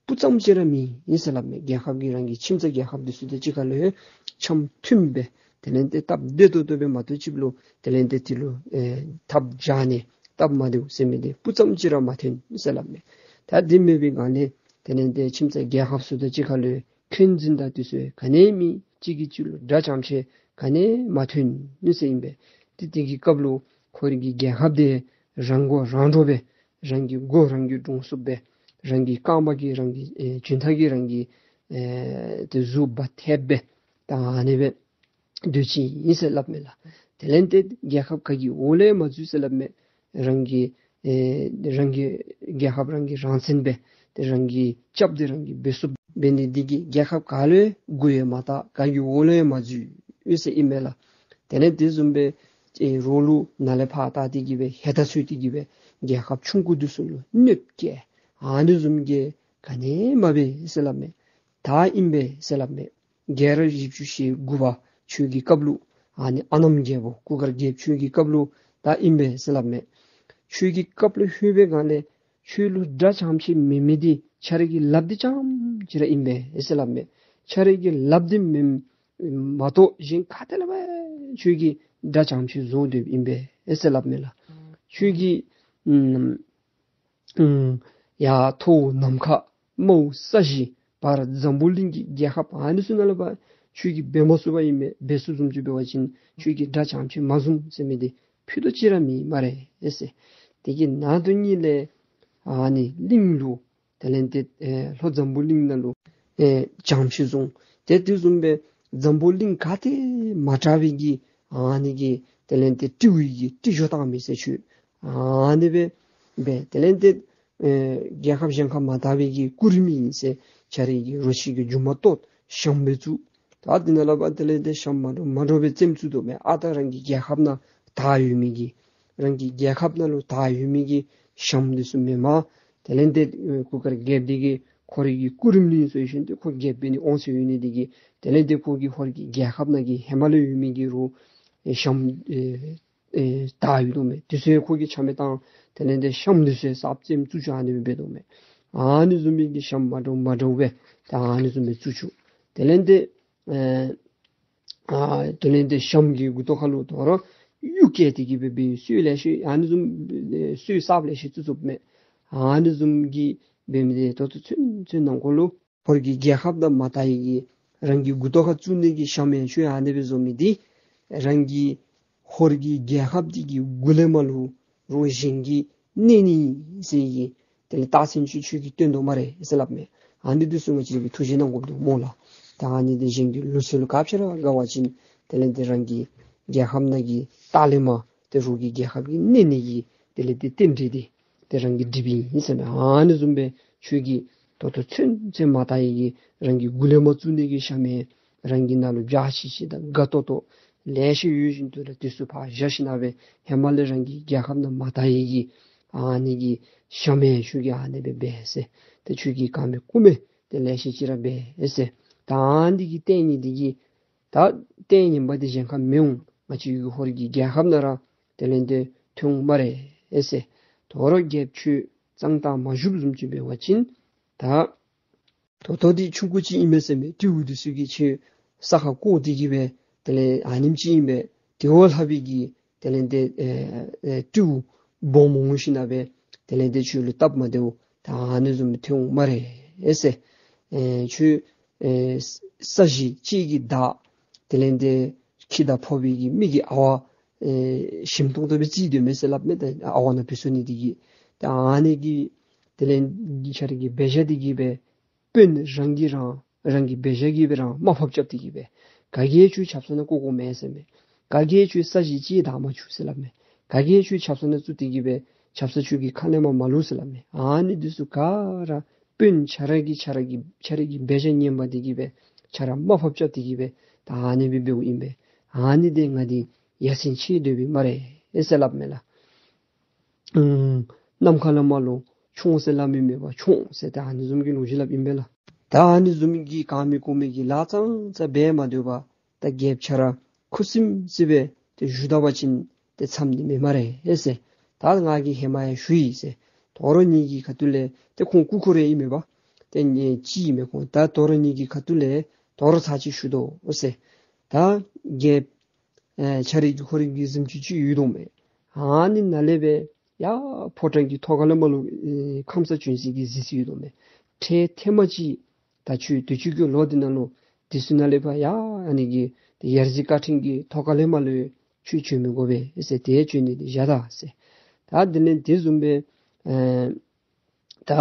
སྤུ་ཙམ་ཅིག་ར་མེད་ཨིན་ཟེར་སླབ་མས། རྒྱལ་ཁབ་ཀྱི་རང་གི་ཁྱིམ་ཚང་རྒྱལ་ཁབ་འདི་ཚུ་དང་གཅིག་ཁར་ལུ་འཆམ་མཐུན་སྦེ་དེ་ལས་ཏེ་སྟབས་བདེ་ཏོག་ཏོ་སྦེ་མ་གཏོགས་ཅིག་ལུ་དེ་ལས་ཏེ་དེ་ལུ་ཨེ་འཐབ་རྐྱབ་ནི་སྟབས་མ་བདེཝ་ཟེར་མི་འདི་སྤུ་ཙམ་ཅིག་ར་མ་ཐོན་ཟེར་སླབ་མས། ད་འདི་མེད་པའི་སྒང་ལས་དེ་ལས་ཏེ་ཁྱིམ་ཚང་རྒྱལ་ཁབ་ཚུ་དང་གཅིག་ཁར་ལུ་འཁོན་འཛིན་དང་དེ་ཚུ་ག་ནི་མེད། གཅིག་གིས་གཅིག་ལུ་དགྲ་འཇམ་ཆེ་ག་ནི་མ་ཐོན་ནུག་ཟེར་ཨིན་པས། ཏེ་དེ་གི་སྐབས་ལུ་ཁོ་རའི་གི་རྒྱལ་ཁབ་འདི་རང་མགོ་རང་འདྲོངས་སྦེ་རང་གི་མགོ་རང་གིས་འདྲོངས་ཚུགསཔ་སྦེ་རང་གི་རྐངམ་གིས་རང་གི་ཨེ་གྱོན་ཐབས་ཀྱིས་རང་གི་ཨེ་ཏེ་གཟུགས་འབག་ཐེབས་སྦེ་ད་ཨ་ནི་སྦེ་སྡོད་ཅི་ཨིན་ཟེར་སླབ་མས་ལགས། དེ་ལས་ཏེ་རྒྱལ་ཁབ་ག་གི་འོག་ལུ་ཡང་མ་འཛུལ་ཟེར་སླབ་མས། རང་གི་ཨེ་རང་གི་རྒྱལ་ཁབ་རང་གི་རང་བཙན་སྦེ་ཏེ་རང་གི་སྐྱབས་འདི་རང་གིས་འབད་ཚུགསཔ་འབད་ནི་འདི་གིས་རྒྱལ་ཁབ་ག་ལུ་ཡང་མགུ་ཡང་མ་བཏགས། ག་གི་འོག་ལུ་ཡང་མ་འཛུལ་ཡོད་ཟེར་ཨིན་མས་ལགས། དེ་ལས་དེ་བཟུམ་སྦེ་ཨེ་རོགས་ལུ་ནཱ་ལས་ཕར་བལྟ་སྟེ་གི་སྦེ་ཧེ་ད་ཚུད་དེ་གི་སྦེ་རྒྱལ་ཁབ་ཆུང་ཀུ་འདི་ཚུ་ལུ་གནོདཔ་བཀལ་ཨ་ནི་བཟུམ་གྱི་ག་ནི་མ་འབད་ཟེར་སླབ་མས། ད་ཨིན་པས་ཟེར་སླབ་མས། རྒྱལ་རབས་བཞི་བཅུ་ཞེ་དགུ་པ་ཁྱོད་ཀྱི་སྐབས་ལུ་ཨ་ནི་ཨ་ནེམ་རྒྱལ་པོ་གུར་དཀར་རྒྱལཔོ་ཁྱོད་ཀྱི་སྐབས་ལུ་ད་ཨིན་པས་ཟེར་སླབ་མས། ཁྱོད་ཀྱི་སྐབས་ལུ་ལྷོད་པའི་སྒང་ལས་ཁྱོད་ལུ་དགྲ་འཇམ་ཆེ་མེད་མི་འདི་ཁྱོད་རའི་གི་ལགཔ་འདི་རྐྱངམ་ཅིག་ར་ཨིན་པས་ཟེར་སླབ་མས། ཁྱོད་རའི་གི་ལགཔ་འདི་མེན་མ་གཏོགས་གཞན་ག་ཏེ་ལས་འབད་ཁྱོད་ཀྱིས་དགྲ་འཇམ་ཆེ་བཟོ་སྡོདཔ་ཨིན་པས་ཟེར་སླབ་མས་ལགས། ཁྱོད་ཀྱི་ཨམ་ཨམ་ཡར་མཐོ་ནམ་མཁའ་དམའ་ས་གཞི་བར་འཛམ་བུ་གླིང་གི་རྒྱལ་ཁབ་ཨ་ནི་ཚུ་ནང་ལས་ཕར་ཁྱོད་ཀྱིས་འབད་མ་ཚུགས་པ་ཨིན་མས། འབད་ཚུགས་བཟུམ་ཅིག་འབད་བ་ཅིན་ཁྱོད་ཀྱིས་དགྲ་འཇམ་ཆེ་མ་བཟུང་ཟེར་མི་འདི་ཕུད་རྡོག་ཅིག་ར་མེད་སྨ་རེ་ཟེར། དེ་གི་ནང་དོན་ཉིད་ལས་ཨ་ནི་གླིང་ལུ་དེ་ལས་ཏེ་ཨེ་ལྷོ་འཛམ་བུ་གླིང་ནང་ལུ་ཨེ་འཇམ་ཆེ་བཟུང་། ཏེ་དེ་བཟུམ་སྦེ་འཛམ་བུ་གླིང་ག་ཏེ་མ་དྲག་པའི་གི་ཨ་ནི་གི་དེ་ལས་ཏེ་སྤྲེའུ་གི་སྤྲེའུ་ཇོ་བཏང་མི་ཟེར་ཁྱོད་ཨ་ནི་སྦེ་འབད། དེ་ལས་ཏེ་ཨེ་རྒྱལ་ཁབ་གཞན་ཁར་མ་དར་བའི་གི་སྐུ་རིམ་ཨིན་ཟེར་ཁྱོད་རའི་གི་རོ་ཁྱི་གི་རྒྱུ་མ་བཏོག་ཤམ་སྦེ་བཙུགས། ད་འདི་ནང་ལས་ཕར་དེ་ལས་ཏེ་ཤམ་མ་འདྲཝ་མ་འདྲཝ་སྦེ་བཙེམ་བཙུགས་དོ་མས། ཨ་ད་རང་གི་རྒྱལ་ཁབ་ནང་དར་ཡོད་མི་གི་རང་གི་རྒྱལ་ཁབ་ནང་ལུ་དར་ཡོད་མི་གི་ཤམ་འདི་ཚུ་མེན་པར་དེ་ལས་ཏེ་ཨེ་གུར་དཀར་རྒྱལཔོ་འདི་གིས་ཁོ་རའི་གི་སྐུ་རིམ་ལུ་ཨིན་ཟེར་ཞིནམ་ཏེ་ཁོ་རྒྱལཔོ་འབད་ནི་འོང་ཟེར་ཡོད་ནི་འདི་གིས་དེ་ལས་ཏེ་ཁོ་གིས་ཧོར་གྱི་རྒྱལ་ཁབ་ནང་གི་ཧེ་མ་ལས་ཡོད་མི་གི་རོ་ཨེ་ཤམ་ཨེ་ཨེ་དར་ཡོད་དོ་མས། དེ་ཚུ་ཁོ་གིས་ཆ་མེད་བཏང་། དེ་ལས་ཏེ་ཤམ་འདི་ཚུ་ས་བཙེམ་བཙུགས་བཅུག་ཨ་ནི་སྦེ་འབད་དོ་མས། ཨ་ནི་བཟུམ་མའི་གི་ཤམ་མ་འདྲཝ་མ་འདྲཝ་སྦེ་ད་ཨ་ནི་བཟུམ་སྦེ་བཙུགས་བཅུག། དེ་ལས་ཏེ་ཨེ་ཨ་དེ་ལས་ཏེ་ཤམ་གྱི་མགུ་ཏོ་ཁ་ལུ་དོ་རུང་ གཡུག་བཀལ་ཏེ་གི་སྦེ་འབད་སྲོལ་ལེ་ཤ་ཨ་ནི་བཟུམ་ཨེ་སྲོལ་གསརཔ་ལེ་ཤ་བཙུགས་བཙུགསཔ་མས། ཨ་ནི་བཟུམ་གྱི་འབད་མི་འདི་ད་ལྟོ་ཚུན་ཚོད་ནང་འཁོད་ལུ་ཧོར་གྱི་རྒྱལ་ཁབ་ནང་མ་དར་བའི་གི་རང་གི་མགུ་ཏོ་ཁར་བཙུགས་ནི་གི་ཞྭམོ་ཡང་ཁྱོད་ཨ་ནི་སྦེ་བཟོ་མི་འདི་རང་གི་ཧོར་གྱི་རྒྱལ་ཁབ་འདི་གི་མགུ་ལས་མར་ལུ་རོགས་གཞན་གྱིས་གནོད་ནི་ཟེར་གྱི་དེ་ལས་རྟགས་མཚན་ཅིག་ཁྱོད་ཀྱིས་སྟོན་དོ་སྨ་རེ་ཟེར་སླབ་མས། ཨ་ནི་འདི་ཚུ་ང་བཅས་ཀྱིས་ཐུགས་རྗེ་གནང་དགོཔ་འདུག་སྨོ་ལགས། ད་ཨ་ནི་འདི་གཞན་གྱི་ལུགས་སྲོལ་ལུ་ག་ཅི་ར་དགའ་བ་ཅིན་དེ་ལས་འདི་རང་གི་རྒྱལ་ཁབ་ནང་གི་ལྟག་ལས་མར་དེ་རོགས་ཀྱི་རྒྱལ་ཁབ་ཀྱིས་གནོད་ནི་གི་དེ་ལས་འདི་རྟེན་འབྲེལ་འདི་དེ་རང་གིས་འགྲིགཔ་ཨིན་ཟེར་མས། ཨ་ནི་བཟུམ་སྦེ་ཁྱོད་ཀྱིས་ད་ལྟོ་ཚུན་ཚོད་མ་དར་བའི་གི་རང་གི་མགུ་ལས་མར་བཙུགས་ནི་གི་ཞྭམོ་རང་གི་ནང་ལུ་འཇའ་ཆི་ཆི་དང་དགའ་ཏོག་ཏོ་ལེ་ཤ་ཡོད་བཞིན་དུ་ར་དེ་ཚུ་ཕར་བཞག་ཞིནམ་སྦེ་ཧེ་མ་ལས་རང་གི་རྒྱལ་ཁབ་ནང་མ་དར་བའི་གི་ཨ་ནི་གི་ཞྭམོ་ཁྱོད་ཀྱིས་ཨ་ནི་སྦེ་འབད་ཟེར། ཏེ་ཁྱོད་ཀྱིས་ག་མི་རྐུ་མི་དེ་ལེ་ཤ་ཅིག་ར་འབད་ཟེར། ད་ཨ་ནི་གི་ལྟས་ངན་འདི་གིས་ད་ལྟས་ངན་པ་འདི་གཞན་ཁར་མི་འོང་། ང་བཅས་ཀྱི་ཧོར་གྱི་རྒྱལ་ཁབ་ནང་ར་དེ་ལས་འདི་ཐོན་འོང་སྨ་རེ་ཟེར། དོ་རུང་རྒྱལཔོ་ཁྱོད་གཙང་ཐང་མ་བཞུགསཔ་བཟུམ་ཅིག་འབད་བ་ཅིན་ད་ད་ལྟོ་འདི་ཆུང་ཀུ་ཅིག་ཨིན་མས་ཟེར་མས། སྤྲེའུ་འདི་ཚུ་གིས་ཁྱོད་ས་ཁར་བཀོ་སྟེ་གི་སྦེ་དེ་ལས་ཨ་ནེམ་ཅིག་ཨིན་པས། དེ་བ་ལྷག་པའི་གི་དེ་ལས་འདི་ཨེ་ཨེ་སྤྲེའུ་སྦོམ་འོང་ཞིནམ་སྦེ་དེ་ལས་འདི་ཁྱོད་ལུ་སྟབས་མ་བདེཝ་ད་ཨ་ནི་བཟུམ་ཐོན་འོང་སྨ་རེ་ཟེར། ཨེ་ཁྱོད་ཨེ་ས་གཞི་གཅིག་གི་བདག་དེ་ལས་འདི་ཁྱི་དང་ཕོ་བའི་གི་མི་གི་ཨ་ཝ་ཨེ་ཞིམ་ཏོང་ཏོ་སྦེ་རྩིས་སྡོད་མས་ཟེར་སླབ་མས། ད་ཨ་ཝ་ནང་འབད་ཚུགས་ནི་འདི་གིས་ད་ཨ་ནི་གི་དེ་ལས་འདི་ཁྱོད་ར་གི་འབད་བཞག་འདི་གིས་སྦེ་དཔོན་རང་གིས་རང་རང་གི་འབད་བཞག་གིས་སྦེ་རང་དམའ་ཕབ་རྐྱབ་སྟེ་གི་སྦེ་ག་གིས་ཁྱོད་ཆབ་གསང་ནང་བཀོ་བཀོཝ་མེན་ཟེར་མས། ག་གིས་ཁྱོད་ས་གཞི་གཅིག་བདག་མ་བཅུག་ཟེར་སླབ་མས། ག་གིས་ཁྱོད་ཆབ་གསང་ནང་བཙུགས་ཏེ་གི་སྦེ་ཆབ་གསང་ཁྱོད་ཀྱི་ཁ་ལས་མར་མ་ལོག་ཟེར་སླབ་མས། ཨ་ནི་འདི་ཚུ་ག་ར་དཔོན་ཁྱོད་ར་གི་ཁྱོད་ར་གི་ཁྱོད་ར་གི་འབད་བཞག་ངན་པ་འདི་གིས་སྦེ་ཁྱོད་ར་དམའ་ཕབ་རྐྱབ་སྟེ་གི་སྦེ་ད་ཨ་ནི་སྦེ་འབདཝ་ཨིན་པས། ཨ་ནི་འདི་ང་འདི་ཡ་མཚན་ཆེ་སྡོད་པའི་སྨ་རེ་ཟེར་སླབ་མས་ལགས། ཨུམ་ནམ་མཁའ་ལས་མར་ལུ་མཆོངས་ཟེར་སླབ་མི་མེད་པར་མཆོངས་ཟེར་ད་ཨ་ནི་བཟུམ་གྱི་ལོ་རྒྱུས་སླབ་ཨིན་པས་ལགས། ད་ཨ་ནི་བཟུམ་གྱི་ག་མི་རྐུ་མི་གི་ལཱ་ཙང་ཙ་འབད་མ་སྡོད་པར་ད་རྒྱལཔོ་ཁྱོད་ར་ཁུ་སིམ་སི་སྦེ་ཏེ་བཞུགས་ད་པ་ཅིན་ཏེ་འཚམས་ནི་མེད་སྨ་རེ་ཟེར། ད་ང་གིས་ཧེ་མ་ཡང་ཞུ་ཡི་ཟེར། དོ་རུང་ངེ་གི་ཁ་ཐུག་ལས་ཏེ་ཁོང་རྐུ་རྐུ་ར་ཨིན་མས་པ། ཏེ་ངེ་ཅི་ཨིན་མས་ཁོང་། ད་དོ་རུང་ངེ་གི་ཁ་ཐུག་ལས་དོ་རུང་ཚར་ཅིག་ཞུ་དོ་ཟེར། ད་རྒྱལཔོ་ཨེ་ཁྱོད་རའི་གི་ཧོར་གྱི་གཟིམ་ཅུང་ཅིག་ཡོད་དོ་མས། ཨ་ནི་ནང་ལས་སྦེ་ཡར་ཕོ་བྲང་གི་ཐོག་ཁ་ལས་མར་ལུ་ཨེ་ཁམས་སངས་བྱོན་སའི་གི་གཟིམ་ཅུང་ཡོད་དོ་མས། ཁྲལ་ཐེངས་མ་ཅིག་ད་ཁྱོད་དུས་ཅི་གི་ལོ་འདི་ནང་ལུ་དེ་ཚུ་ནང་ལས་ཕར་ཡར་ཨ་ནི་གི་ཡར་གཟིགས་ཀ་ཕྲེང་གི་ཐོག་ཁ་ལས་མར་ལུ་ཁྱོད་བྱོན་མི་དགོ་པས་ཟེར། ཏེ་བྱོན་ནི་འདི་བཞག་ད་ཟེར། ད་དེ་ལས་དེ་བཟུམ་སྦེ་ཨེ་ད་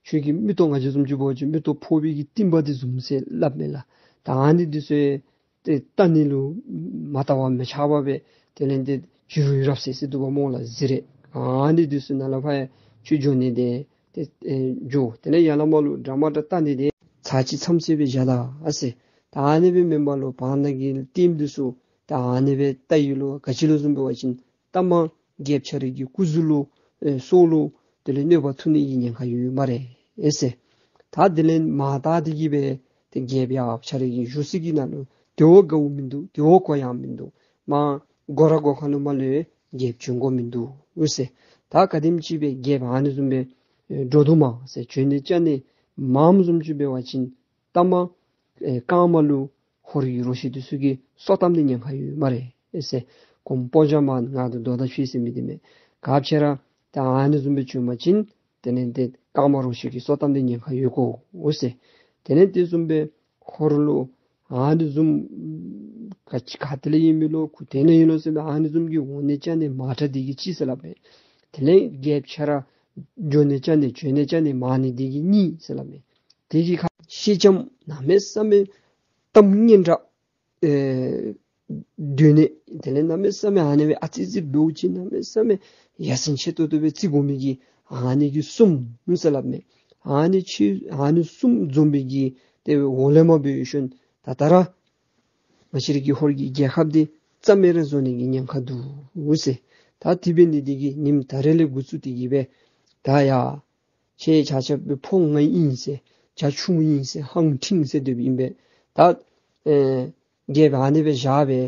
ཁྱོད་ཀྱི་མིག་ཏོ་ང་བཅས་བཟུམ་ཅིག་འབད་བ་ཅིན་མིག་ཏོ་ཕོག་པའི་གི་རྟིང་པ་འདི་བཟུམ་ཟེར་སླབ་མས་ལགས། ད་ཨ་ནི་འདི་ཚུ་ཏེ་བལྟ་ནི་ལུ་མ་བལྟ་བར་མི་ཆགས་པར་སྦེ་དེ་ལས་འདི་བྱུ་རུ་རབ་གསལ་ཟེར་འདུག་པ་སྨོ་ལགས། གཟི་རེད། ཨ་ནི་འདི་ཚུ་ནང་ལས་ཕར་ཡང་ཁྱོད་འགྱོ་ནི་འདི་ཏེ་ཨེ་འགྱོ། དེ་ལས་ཡར་ལས་མར་ལུ་འདྲ་མ་འདྲ་བལྟ་ནི་འདི་ཚར་ཅིག་མཚམས་བཅད་སྦེ་བཞག་ད་ཟེར། ད་ཨ་ནི་སྦེ་མེན་པར་ལུ་བར་ན་གི་ལྟདམོ་འདི་ཚུ་ད་ཨ་ནི་སྦེ་བལྟ་ཡི་ལོ། ག་ཅི་ལོ་བཟུམ་འབད་བ་ཅིན་ལྟ་མ་རྒྱལཔོ་ཁྱོད་རའི་གི་སྐུ་གཟུགས་ལུ་ཨེ་སྲོག་ལུ་དེ་ལས་གནོད་པ་ཐུག་ནི་གི་ཉེན་ཁ་ཡོད་སྨ་རེ་ཨེ་ཟེར། ད་དེ་ལས་མར་ད་འདི་གིས་སྦེ་ཏེ་རྒྱལཔོ་ཡར་ཁྱོད་རའི་གི་བཞུགས་ས་གི་ནང་ལུ་དེ་བ་དགའཝ་མིན་འདུག། དེ་བ་གོ་ཡང་མིན་འདུག། མར་སྒོ་ར་སྒོ་ཁ་ལུ་མར་ལུ་རྒྱལཔོ་བྱོན་དགོ་མིན་འདུག་ཟེར། ད་ག་དེམ་ཅིག་སྦེ་རྒྱལཔོ་ཨ་ནི་བཟུམ་སྦེ་ཨེ་འགྲོ་དོ་མས་ཟེར། བྱོན་ནི་བཅར་ནི་མངམ་བཟུམ་ཅིག་འབད་བ་ཅིན་ལྟ་མ་ཨེ་རྐངམ་ལུ་ཧོར་གྱི་རོ་ཁྱི་འདི་ཚུ་གིས་སོ་བཏབ་ནི་ཉེན་ཁ་ཡོད་སྨ་རེ་ཨེ་ཟེར། ཁོང་སྤོ་བྱ་མ་ང་དང་རྡོ་དང་ཆུ་ཟེར་མི་འདི་མས། ག་ཅི་ར་ད་ཨ་ནི་བཟུམ་སྦེ་བྱོན་པ་ཅིན་དེ་ལས་འདི་རྐངམ་རོ་ཁྱི་གིས་སོ་བཏབ་ནི་ཉེན་ཁ་ཡོད་གོ་ཟེར། དེ་ལས་དེ་བཟུམ་སྦེ་ཧོར་ལུ་ཨ་ནི་བཟུམ་ག་ཅི་ག་ཏེ་ལས་ཨིན་མི་ལོ་ཁུ་ཏེ་ནས་ཨིན་ལོ་ཟེར་སྦེ་ཨ་ནི་བཟུམ་གྱི་འོང་ནི་བཅར་ནི་མང་དྲགས་འདི་གིས་གཅིག་ཟེར་སླབ་མས། དེ་ལས་རྒྱལཔོ་ཁྱོད་ར་འགྱོ་ནི་བཅར་ནི་བྱོན་ནི་བཅར་ནི་མང་ནི་འདི་གིས་གཉིས་ཟེར་སླབ་མས། དེ་གི་ཁར་སེང་ལྕམ་གནམ་མེད་ས་མེད་གཏམ་སྙན་གྲགས་ཨེ་སྡོད་ནི། དེ་ལས་གནམ་མེད་ས་མེད་ཨ་ནི་སྦེ་ཨ་ཙི་ཙི་འབདཝ་ཅིག་གནམ་མེད་ས་མེད་ཡ་མཚན་ཆེ་ཏོག་ཏོ་སྦེ་བརྩི་དགོ་མི་གི་ཨ་ནི་གི་གསུམ་ཟེར་སླབ་མས། ཨ་ནི་ཆོས་ཨ་ནི་གསུམ་འཛོམས་པའི་གི་དེ་འོག་ལས་མར་འབད་ཞིནམ་ད་ད་ར་ང་བཅས་རའི་གི་ཧོར་གྱི་རྒྱལ་ཁབ་འདི་རྩ་མེད་ར་བཟོ་ནི་གི་ཉེན་ཁ་འདུག་ཟེར། ད་དེ་འབད་ནི་འདི་གིས་ཉིནམ་ད་རེས་ལས་འགོ་བཙུགས་ཏེ་གི་སྦེ་ད་ཡ་ཁྱེད་ཆ་ཁྱབ་སྦེ་ཕོ་ང་ཨིན་ཟེར་བྱ་ཁྱུང་ཨིན་ཟེར་ཧང་ཁྲིང་ཟེར་སྡོདཔ་ཨིན་པས། ད་ཨེ་རྒྱལཔོ་ཨ་ནི་སྦེ་བཞག་སྦེ་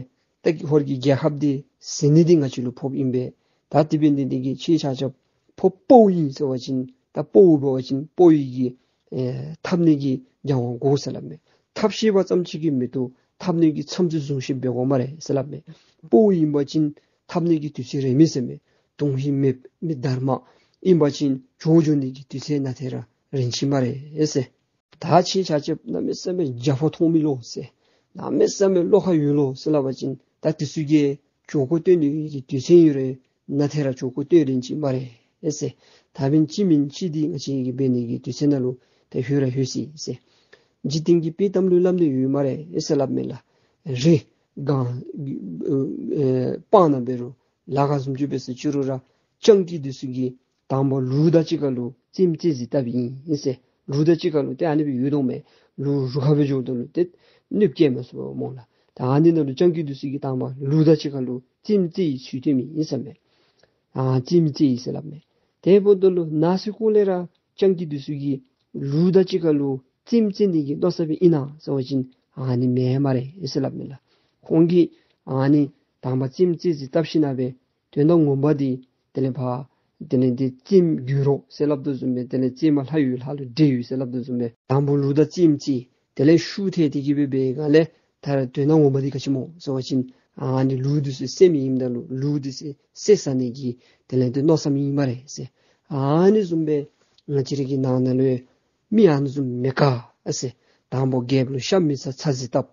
ད་ཧོར་གྱི་རྒྱལ་ཁབ་འདི་ཟིན་ནི་འདི་ང་བཅས་ལུ་ཕོགཔ་ཨིན་པས། ད་དེ་འབད་ནི་འདི་གིས་ཁྱེད་ཆ་ཁྱབ་ཕོ་དཔའ་བོ་ཨིན་ཟེར་བ་ཅིན་ད་དཔའ་བོ་འབད་བ་ཅིན་དཔའ་བོའི་གི་ཨེ་འཐབ་ནི་གི་སྦྱང་བ་དགོ་ཟེར་སླབ་མས། འཐབ་ཤེས་པ་ཙམ་ཅིག་གིས་མི་བཏུབ། འཐབ་ནི་གི་ཚམ་ཚུ་བཟུང་ཤེས་འབད་དགོ་སྨ་རེ་ཟེར་སླབ་མས། དཔའ་བོ་ཨིན་པ་ཅིན་ འཐབ་ནི་གི་དུས་ཚོད་རན་མས་ཟེར་མས། དོན་ཧིང་མེདཔ་མི་དར་མ་ཨིན་པ་ཅིན་བྱོག་འགྱོ་ནི་གི་དུས་ཚོད་ནང་ཐད་ར་རན་ཅི་སྨ་རེ་ཟེར། ད་ཁྱེད་ཆ་ཁྱབ་གནམ་མེད་ས་མེད་རྒྱ་ཕོག་མཐོང་མི་ལོ་ཟེར། གནམ་མེད་ས་མེད་བློ་ཁ་ཡོད་ལོ་ཟེར་སླབ་པ་ཅིན་ད་དེ་ཚུ་གིས་བྱོག་བཀོ་སྟོན་ནི་གི་དུས་ཚོད་ཨིན་རུང་ནང་ཐད་ར་བྱོག་བཀོ་སྟོན་རན་ཅི་སྨ་རེ་ཟེར། ད་འབདན་ཅི་མིན་ཅི་འདི་ང་བཅས་ཀྱིས་འབད་ནི་གི་དུས་ཚོད་ནང་ལུ་ད་ལྷོད་ར་ལྷོད་ཅི་ཟེར། འཇིག་རྟེན་གྱི་དཔྱེ་གཏམ་ལུ་སླབ་ནི་ཡོད་སྨ་རེ་ཟེར་སླབ་མས་ལགས། རི་སྒང་ཨེ་སྤང་ནང་འབད་རུང་ལ་ཁ་བཟུམ་ཅིག་འབད་ཟེར་ཅི་རུང་ར་སྤྱང་ཀི་འདི་ཚུ་གིས་དང་པ་ལུག་དང་གཅིག་ཁར་ལུ་རྩེདམོ་རྩེ་རྩིས་བཏབ་ཨིན་ཟེར། ལུག་དང་གཅིག་ཁར་ལུ་ཏེ་ཨ་ནི་སྦེ་ཡོད་དོ་མས། ལུག་རུ་ཁ་སྦེ་འགྱོཝ་ད་ལུ་ཏེ་གནོདཔ་བཀལ་མ་ཚུགས་པས་སྨོ་ལགས། ད་ཨ་ནི་ནང་ལུ་སྤྱང་ཀི་འདི་ཚུ་གིས་དང་པ་ལུག་དང་གཅིག་ཁར་ལུ་རྩེདམོ་རྩེ་བའི་ཚུལ་སྟོནམ་ཨིན་ཟེར་མས། ཨ་རྩེདམོ་རྩེ་ཡི་ཟེར་སླབ་མས། དེ་འབདཝ་ད་ལུ་ནང་སེམས་ཁོག་ལས་ར་སྤྱང་ཀི་འདི་ཚུ་གིས་ལུག་དང་གཅིག་ཁར་ལུ་རྩེདམོ་རྩེ་ནི་གི་མནོ་བསམ་སྦེ་ཨིན་ན་ཟེར་བ་ཅིན་ཨ་ནི་མེན་སྨ་རེ་ཟེར་སླབ་མས་ལགས། ཁོང་གིས་ཨ་ནི་དང་པ་རྩེདམོ་རྩེ་རྩིས་བཏབ་ཞིནམ་ལས་དོན་དག་ངོ་མ་འདི་དེ་ལས་ཕར་དེ་ལས་འདི་རྩེདམོ་རྒྱུག་རོགས་ཟེར་སླབ་དོ་བཟུམ་སྦེ་དེ་ལས་རྩེདམོ་ལྷ་ཡུལ་ལྷ་ལུ་འདྲེ་ཡོད་ཟེར་སླབ་དོ་བཟུམ་སྦེ་དང་པ་ལུག་དང་རྩེདམོ་རྩེ་དེ་ལས་ཤུགས་ཐལ་ཏེ་གི་སྦེ་འབད་སྒང་ལས་ད་ར་དོན་དག་ངོ་མ་འདི་ག་ཅི་སྨོ་ཟེར་བ་ཅིན་ཨ་ནི་ལུག་འདི་ཚུ་བསད་མི་ཨིནམ་ད་ལུ་ལུག་འདི་ཚུ་བསད་ཟ་ནི་གི་དེ་ལས་འདི་མནོ་བསམ་ཨིན་སྨ་རེ་ཟེར། ཨ་ནི་བཟུམ་སྦེ་ང་བཅས་རའི་གི་ནང་ན་ལུ་མི་ཨ་ནི་བཟུམ་མེད་ག་ཨ་ཟེར། དང་པ་རྒྱལཔོ་ལུ་ཤ་མི་ཚ་ཚ་རྩིས་བཏབ།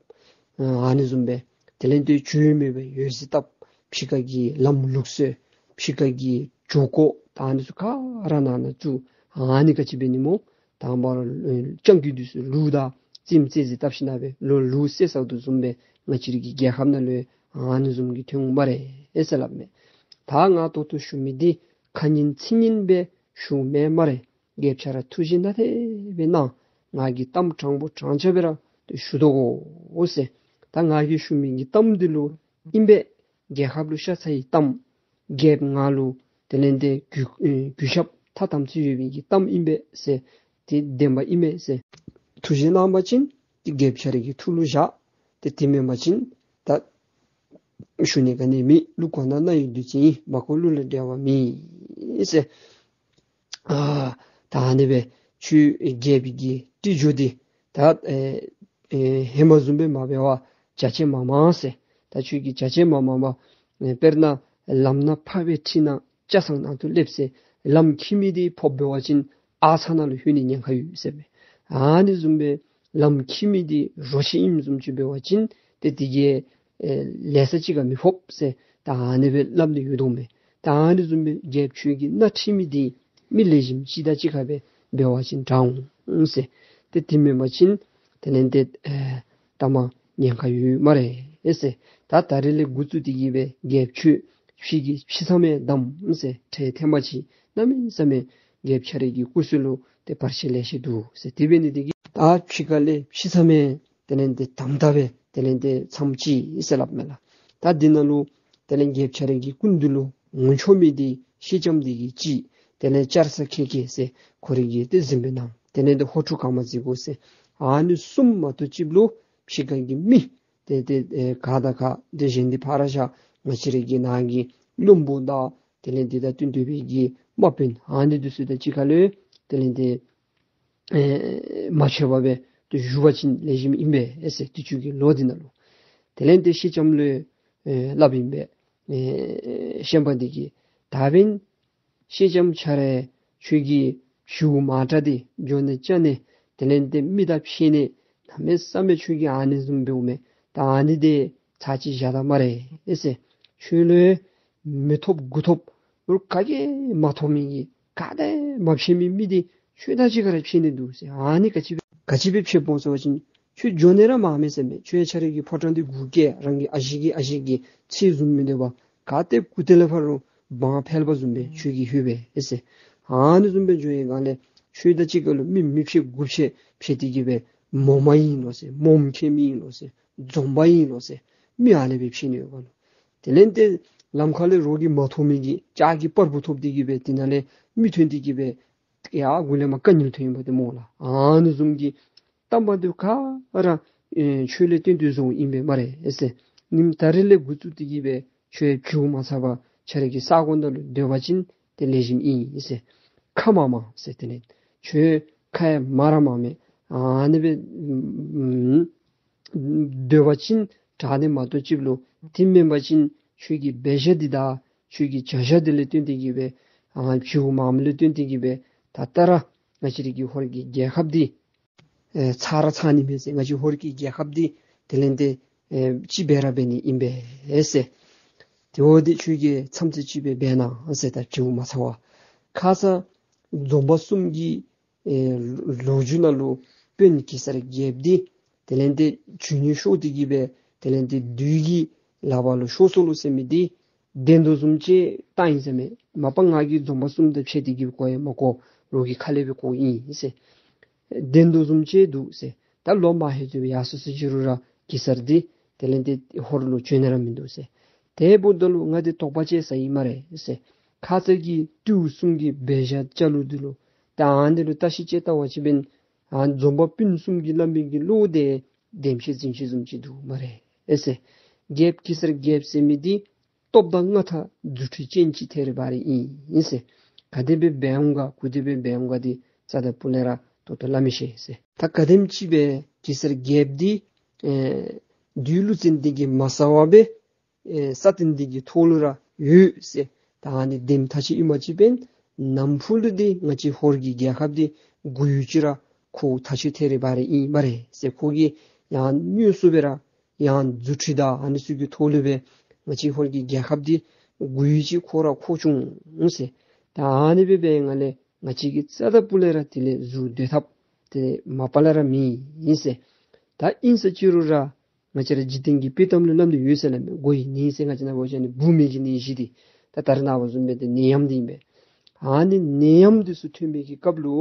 ཨ་ནི་བཟུམ་སྦེ་དེ་ལས་འདི་བྱོལ་མེད་པར་ཡོད་རྩིས་བཏབ། ཕྱི་ཁ་གི་ལམ་ལུགས་སྲོལ་ཕྱི་ཁ་གི་བྱོག་བཀོ་ད་ཨ་ནི་ཚུ་ག་ར་ནང་ན་བཙུགས། ཨ་ནི་ག་ཅི་འབད་ནི་སྨོ། དང་པ་ར་ཨེ་སྤྱང་ཀི་འདི་ཚུ་ལུག་དང་རྩེདམོ་རྩེ་རྩིས་བཏབ་ཞིནམ་ལས་ལུ་ལུག་བསད་ཟ་དོ་བཟུམ་སྦེ་ང་བཅས་རའི་གི་རྒྱལ་ཁབ་ནང་ལུ་ཨ་ནི་བཟུམ་གྱི་ཐོན་འོང་སྨ་རེ་ཨེ་ཟེར་སླབ་མས། ད་ང་ད་ལྟོ་ཞུ་མི་འདི་ཁ་ཉིན་ཚིག་ཉིན་སྦེ་ཞུཝ་མེན་སྨ་རེ། རྒྱལཔོ་ཁྱོད་ར་ཐུགས་རྗེ་གནང་སྟེ་སྦེ་གནང་། ང་གིས་གཏམ་དྲང་པོ་དྲང་ཆ་སྦེ་ར་ཞུ་དོ་གོ་ཟེར། ད་ང་གིས་ཞུ་མི་གི་གཏམ་འདི་ལུ་ཨིན་པས། རྒྱལ་ཁབ་ལུ་ཤ་ཚ་བའི་གཏམ། རྒྱལཔོ་ང་ལུ་དེ་ལས་འདི་གུས་ཨེ་གུས་ཞབས་ཐ་དམ་ཚིག་ཡོད་པའི་གི་གཏམ་ཨིན་པས་ཟེར། དེ་བདེན་པ་ཨིན་མས་ཟེར། ཐུགས་རྗེ་གནང་བ་ཅིན་དེ་རྒྱལཔོ་ཁྱོད་རའི་གི་ཐུགས་ལུ་བཞག། དེ་དེ་མེན་པ་ཅིན་ད་ཞུ་ནི་ག་ནི་མེད། གླུ་གོ་ན་རྣ་ཡི་བདུད་རྩི་ཨིན། མ་གོ་གླུ་ལ་འགྲེལ་བ་མེད་ཟེར། ཨ་ད་ཨ་ནི་སྦེ་ཁྱོད་རྒྱལ་པོའི་གི་སྤྲེའུ་འདི་ད་ཨེ་ཨེ་ཧེ་མ་བཟུམ་སྦེ་མ་འབད་བར་བྱ་བྱེད་མ་མང་ཟེར། ད་ཁྱོད་ཀྱིས་བྱ་བྱེད་མ་མང་བར་ཨེ་དཔེར་ན་ལམ་ནང་ཕར་སྦེ་ཁྲིད་གནང་། ཆ་ཚང་ནང་དུ་སླེབས་ཟེར། ལམ་འཁྱིད་མི་འདི་ཕོགཔ་འབད་བ་ཅིན་ཨ་ཚ་ནང་ལུ་ལྷོད་ནི་ཉེན་ཁ་ཡོད་ཟེར་མས། ཨ་ནི་བཟུམ་སྦེ་ལམ་འཁྱིད་མི་འདི་རོ་ཁྱི་ཨིནམ་བཟུམ་ཅིག་འབད་བ་ཅིན་ཏེ་དེ་གིས་ཨེ་ལེ་ཤ་ཅིག་ཁར་མི་ཕོགཔ་ཟེར། ད་ཨ་ནི་སྦེ་སླབ་ནི་ཡོད་དོ་མས། ད་ཨ་ནི་བཟུམ་སྦེ་རྒྱལཔོ་ཁྱོད་ཀྱིས་སྣ་ཁྲིད་མི་འདི་མི་ལེགས་ཤོམ་ཅིག་དང་གཅིག་ཁར་སྦེ་འབད་བ་ཅིན་དྲག་འོང་ཟེར། ཏེ་དེ་མེན་པ་ཅིན་དེ་ལས་འདི་ཨེ་ལྟ་མ་ཉེན་ཁ་ཡོད་སྨ་རེ་ཟེར། ད་ད་རིས་ལས་འགོ་བཙུགས་ཏེ་གི་སྦེ་རྒྱལཔོ་ཁྱོད་ཕྱི་གི་ཕྱི་མཚམས་མེད་བསྡམ་ཟེར། ཁྲལ་ཐེངས་མ་ཅིག་གནམ་མེད་ས་མེད་རྒྱལཔོ་ཁྱོད་རའི་གི་སྐུ་གཟུགས་ལུ་ཏེ་བར་ཆད་ལེ་ཤ་འདུག་ཟེར། དེ་འབད་ནི་དེ་གིས་ད་ཕྱི་ཁ་ལས་ཕྱི་མཚམས་མེད་དེ་ལས་འདི་དམ་དམ་སྦེ་དེ་ལས་འདི་མཚམས་ཅིག་ཟེར་སླབ་མས་ལགས། ད་འདི་ནང་ལུ་དེ་ལས་རྒྱལཔོ་ཁྱོད་རའི་གི་སྐུ་མདུན་ལུ་ངོ་ཆོག་མི་འདི་ཤེས་ལྕམ་འདི་གིས་གཅིག། དེ་ལས་ལྕགས་ས་ཁེ་ཁེ་ཟེར་ཁོ་རའི་གི་ཏེ་གཟིམ་དཔོན་ནང་དེ་ལས་འདི་ཧོར་ཕྲུག་གང་མ་ཅིག་གོ་ཟེར། ཨ་ནི་གསུམ་མ་གཏོགས་ཅིག་ལུ་ཕྱི་ཁ་གི་མི་ཏེ་ཏེ་ཨེ་ག་དང་ག་ཏེ་གཞན་འདི་ཕར་བཞག། ང་བཅས་རའི་གི་ནང་གི་བློན་པོ་དང་དེ་ལས་འདི་དང་བསྟུན་ཏེ་སྦེ་གི་དམག་དཔོན་ཨ་ནི་འདི་ཚུ་དང་གཅིག་ཁར་ལུ་དེ་ལས་འདི་ཨེ་མ་ཆོད་པར་སྦེ་ཏེ་བཞུགས་པ་ཅིན་ལེགས་ཤོམ་ཨིན་པས་ཨེ་ཟེར། དུས་ཅི་གི་ལོ་འདི་ནང་ལུ་དེ་ལས་འདི་ཤེས་ལྕམ་ལུ་ཨེ་སླབ་ཨིན་པས། ཨེ་ཤན་པ་འདི་གིས་ད་འབདན་ཤེས་ལྕམ་ཁྱོད་ར་ཁྱོད་ཀྱི་བྱིའུ་མ་ཏྲ་འདི་འགྱོ་ནི་བཅའ་ནི་དེ་ལས་འདི་མི་དང་ཕྱད་ནི་གནམ་མེད་ས་མེད་ཁྱོད་ཀྱིས་ཨ་ནི་བཟུམ་འབདཝ་མས། ད་ཨ་ནི་འདི་ཚར་གཅིག་བཞག་ད་སྨ་རེ་ཨེ་ཟེར། ཁྱོད་ལུ་མི་ཐོབ་དགུ་ཐོབ་ལོ་ག་གིས་མ་ཐོབ་མི་གི་ག་དེ་མ་ཕྱད་མི་མི་འདི་ཁྱོད་དང་གཅིག་ཁར་ཕྱད་ནི་འདུག་ཟེར། ཨ་ནི་ག་ཅི་སྦེ་ག་ཅི་སྦེ་ཕྱདཔ་སྨོ་ཟེར་བ་ཅིན་ཁྱོད་འགྱོ་ནི་ར་མ་མེད་ཟེར་མས། ཁྱོད་ཁྱོད་རའི་གི་ཕོ་བྲང་འདི་གུ་བཀལ། རང་གི་ཨ་ཞེ་གི་ཨ་ཞེ་གི་ཚེ་བཟུམ་མི་སྡོད་པར་ག་ཏེ་གུ་ཏེ་ལས་ཕར་ལུ་འབངས་ཕལ་པ་བཟུམ་སྦེ་ཁྱོད་ཀྱིས་ལྷོད་པས་ཨེ་ཟེར། ཨ་ནི་བཟུམ་སྦེ་འགྱོ་བའི་སྒང་ལས་ཁྱོད་དང་གཅིག་ཁར་ལུ་མི་མི་ཕྱེད་དགུ་ཕྱེད་ཕྱད་དེ་གི་སྦེ་མོ་མ་ཨིན་ལོ་ཟེར། མོམ་ཁྱད་མེད་ཨིན་ལོ་ཟེར། འཛོམས་པ་ཨིན་ལོ་ཟེར། མི་ཨ་ནི་སྦེ་ཕྱད་ནི་ཡོད་ག་ལོ། དེ་ལས་ཏེ་ལམ་ཁ་ལས་རོགས་ཀྱིས་མ་ཐོབ་མི་གི་ལྕགས་ཀྱི་པར་བུ་ཐོབ་སྟེ་གི་སྦེ་དེ་ནང་ལས་མི་ཐོན་ཏེ་གི་སྦེ་ཡར་མགུ་ལས་མར་དཀའ་ངལ་ཐོན་ཡོདཔ་འདི་སྨོ་ལགས། ཨ་ནི་བཟུམ་གྱི་གཏམ་པ་འདི་ག་ར་ཨེ་ཁྱོད་ལས་བརྟེན་ཏེ་བཟོཝ་ཨིན་པས་སྨ་རེ་ཨེ་ཟེར། ཉིནམ་ད་རིས་ལས་འགོ་བཙུགས་ཏེ་གི་སྦེ་ཁྱོད་བྱིའུ་མ་ཚ་བར་ཁྱོད་རའི་གི་ས་གོ་ནང་ལུ་སྡོད་པ་ཅིན་ཏེ་ལེགས་ཤོམ་ཨིན་ཨེ་ཟེར། ཁ་མ་མང་ཟེར། དེ་ལས་ཁྱོད་ཁ་ཡང་མང་ར་མང་མས། ཨ་ནི་སྦེ་ཨམ་སྡོད་པ་ཅིན་དྲག་ནི་མ་གཏོགས་ཅིག་ལོ། དེ་མེན་པ་ཅིན་ ཁྱོད་ཀྱི་འབད་བཞག་འདི་དང་ཁྱོད་ཀྱི་བྱ་བཞག་འདི་ལུ་བརྟེན་ཏེ་གིས་སྦེ་ཨ་བྱིའུ་མ་མོ་ལུ་བརྟེན་ཏེ་གིས་སྦེ་ད་ལྟོ་ར་ང་བཅས་རའི་གི་ཧོར་གྱི་རྒྱལ་ཁབ་འདི་ཨེ་ཚར་ར་ཚར་ནི་མས་ཟེར། ང་བཅས་ཧོར་གྱི་རྒྱལ་ཁབ་འདི་དེ་ལས་ཏེ་ཨེ་ཅིག་འབད་ར་འབད་ནི་ཨིན་པས་ཟེར། དེ་འབདཝ་ད་ཁྱོད་ཀྱིས་མཚམས་ཚོད་ཅིག་སྦེ་འབད་གནང་ཟེར། ད་བྱིའུ་མ་ཚ་བ་ཁ་ཙ་འཛོམས་པ་གསུམ་གྱི་ཨེ་ལོ་རྒྱུས་ནང་ལུ་དཔོན་གེ་སར་རྒྱལཔོ་འདི་དེ་ལས་ཏེ་བྱོན་ནི་ཤོར་ཏེ་གིས་སྦེ་དེ་ལས་ཏེ་བདུད་ཀྱི་ལག་པར་ལུ་ཤོར་སོ་ལོ་ཟེར་མི་འདི་བདེན་དོ་བཟུམ་ཅིག་བཏང་ཡི་ཟེར་མས། མ་པ་ང་གིས་འཛོམས་པ་གསུམ་དང་ཕྱད་དེ་གིས་གོ་ཡང་མ་གོ། རོགས་ཀྱི་ཁ་ལས་སྦེ་གོ་ཡི་ཟེར། བདེན་དོ་བཟུམ་ཅིག་འདུག་ཟེར། ད་ལོ་མ་ཧེ་ཚུ་སྦེ་ཡར་སོ་སོ་ཅི་རུང་ར་གེ་སར་འདི་དེ་ལས་ཏེ་ཧོར་ལུ་བྱོན་ནི་ར་མིན་འདུག་ཟེར། དེ་འབདཝ་ད་ལུ་ང་འདི་དོགས་པ་སྐྱེས་ས་ཨིན་སྨ་རེ་ཟེར། ཁ་ཙ་གི་སྤྲེའུ་གསུམ་གྱི་འབད་བཞག་ཅ་ལུ་འདི་ལུ་ད་ཨ་ནི་ལུ་བརྟག་ཞིབ་ཅིག་བལྟ་བ་ཅིན་འབདན་ཨ་འཛོམས་པ་སྤུན་གསུམ་གྱིས་སླབ་མི་གི་བློ་འདི་བདེན་ཤེས་འཛིན་ཤེས་བཟུམ་ཅིག་འདུག་སྨ་རེ་ཟེར། རྒྱལཔོ་གེ་སར་རྒྱལཔོ་ཟེར་མི་འདི་སྟོབས་དང་མངའ་ཐང་རྫུ་འཕྲུལ་ཅན་ཅིག་ཐད་རི་བ་རི་ཨིན་ཟེར། ག་དེ་སྦེ་འབད་འོང་ག་གུ་དེ་སྦེ་འབད་འོང་ག་འདི་རྩ་དང་སྤུ་ལས་ར་ད་ལྟོ་སླབ་མི་ཤེས་ཟེར། ད་ག་དེམ་ཅིག་སྦེ་གེ་སར་རྒྱལཔོ་འདི་ཨེ་བདུད་ཀླུ་བཙན་འདི་གིས་མ་ཟ་བར་སྦེ་ཨེ་ས་སྟེང་འདི་གི་ཐོག་ལུ་ར་ཡོད་ཟེར། ད་ཨ་ནི་བདེནམ་ཐག་ཆོད་ཨིན་པ་ཅིན་འབདན་ནམ་ཕུགས་ལུ་འདི་ང་བཅས་ཧོར་གྱི་རྒྱལ་ཁབ་འདི་འགུལ་ཡུལ་ཅིག་ར་ཁོ་ཐག་ཆོད་ཐད་རི་བ་རི་ཨིན་སྨ་རེ་ཟེར། ཁོ་གིས་ཡང་དངོས་སུ་སྦེ་ར་ཡང་རྫུ་འཕྲུལ་དང་ཨ་ནི་ཚུ་གི་ཐོག་ལུ་སྦེ་ང་བཅས་ཧོར་གྱི་རྒྱལ་ཁབ་འདི་འགུལ་ཡུལ་ཅིག་ཁོ་ར་ཁོ་བྱུང་ཟེར། ད་ཨ་ནི་སྦེ་འབད་ནི་ལས་ང་བཅས་ཀྱིས་རྩ་དང་སྤུ་ལས་ར་དེ་ལས་འཛུལ་སྡོད་ཐབས་དེ་མ་པ་ལས་ར་མེད་ཨིན་ཟེར། ད་ཨིན་ས་ཅི་རུང་ར་ང་བཅས་ར་འཇིག་རྟེན་གྱི་དཔྱེ་གཏམ་ལུ་སླབ་ནི་ཡོད་ཟེར་སླབ་མས། མགོ་ཡི་ནད་ཟེར་ང་བཅས་ནང་འབད་བ་ཅིན་ཨ་ནི་འབུ་མེ་གི་ནད་གཞི་འདི་ད་ད་རེས་ནངས་པ་བཟུམ་སྦེ་ཏེ་ནད་ཡམས་འདི་ཨིན་པས། ཨ་ནི་ནད་ཡམས་འདི་ཚུ་ཐོན་པའི་གི་སྐབས་ལུ་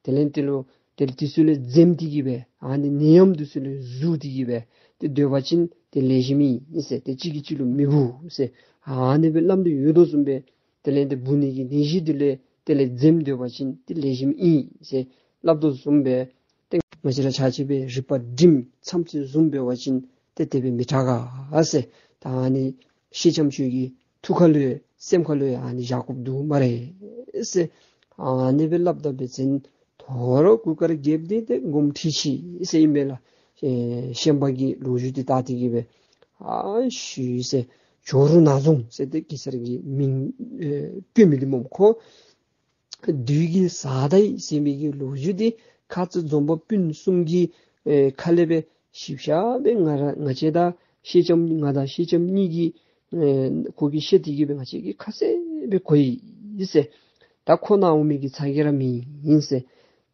དེ་ལས་དེ་ལུ་དེ་ལས་དེ་ཚུ་ལས་འཛེམ་སྟེ་གིས་སྦེ་ཨ་ནི་ནད་ཡམས་འདི་ཚུ་ལས་འཛུལ་ཏེ་གིས་སྦེ་ཏེ་སྡོད་པ་ཅིན་ཏེ་ལེགས་ཤོམ་ཨིན་ཟེར། ཏེ་གཅིག་གིས་གཅིག་ལུ་མི་འབུ་ཟེར་ཨ་ནི་སྦེ་སླབ་སྟེ་ཡོད་དོ་བཟུམ་སྦེ་དེ་ལས་ཏེ་འབུ་ནད་ཀྱི་ནད་གཞི་འདི་ལས་དེ་ལས་འཛེམ་སྡོད་པ་ཅིན་ཏེ་ལེགས་ཤོམ་ཨིན་ཟེར་སླབ་དོ་བཟུམ་སྦེ་ཏེ་ང་བཅས་ར་ཆ་ཁྱབ་སྦེ་རིག་པ་སྒྲིམ་མཚམས་ཚོད་བཟུང་འབད་བ་ཅིན་ཏེ་དེ་སྦེ་མི་དྲག་ག་ཟེར། ད་ཨ་ནི་སེང་ལྕམ་ཁྱོད་ཀྱི་ཐུགས་ཁ་ལུ་སེམས་ཁ་ལུ་ཨ་ནི་བཞག་དགོཔ་འདུག་སྨ་རེ་ཟེར། ཨ་ནི་སྦེ་སླབ་ད་འབད་བ་ཅིན་དོ་རུང་གུར་དཀར་རྒྱལཔོ་འདི་ཏེ་དགོངསམ་ཁྲེལ་ཅི་ཟེར་ཨིན་པས་ལགས། ཨེ་ཤན་པ་གི་ལོ་རྒྱུས་འདི་བལྟ་སྟེ་གིས་སྦེ་ཨ་ཤུ་ཟེར་ཇོ་རུ་ནག་རྫོང་ཟེར་ཏེ་གེ་སར་གྱི་མིང་ཨེ་བཀོད་མི་འདི་སྨོ་ཁོ། བདུད་ཀྱིས་བཟའ་ད་ཡི་ཟེར་མི་གི་ལོ་རྒྱུས་འདི་ཁ་ཙ་འཛོམས་པ་སྤུན་གསུམ་གྱི་ཨེ་ཁ་ལས་སྦེ་ཞིབ་ཆ་སྦེ་ང་ར་ང་བཅས་དང་སེང་ལྕམ་ང་དང་སེང་ལྕམ་གཉིས་ཀྱིས་ཨེ་ཁོ་གིས་བཤད་དེ་གིས་སྦེ་ང་བཅས་ཀྱིས་ཁ་གསལ་སྦེ་གོ་ཡི་ཟེར། ད་ཁོ་ནཱ་འོང་མི་གི་ཚ་གྱང་ར་མེད་ཨིན་ཟེར།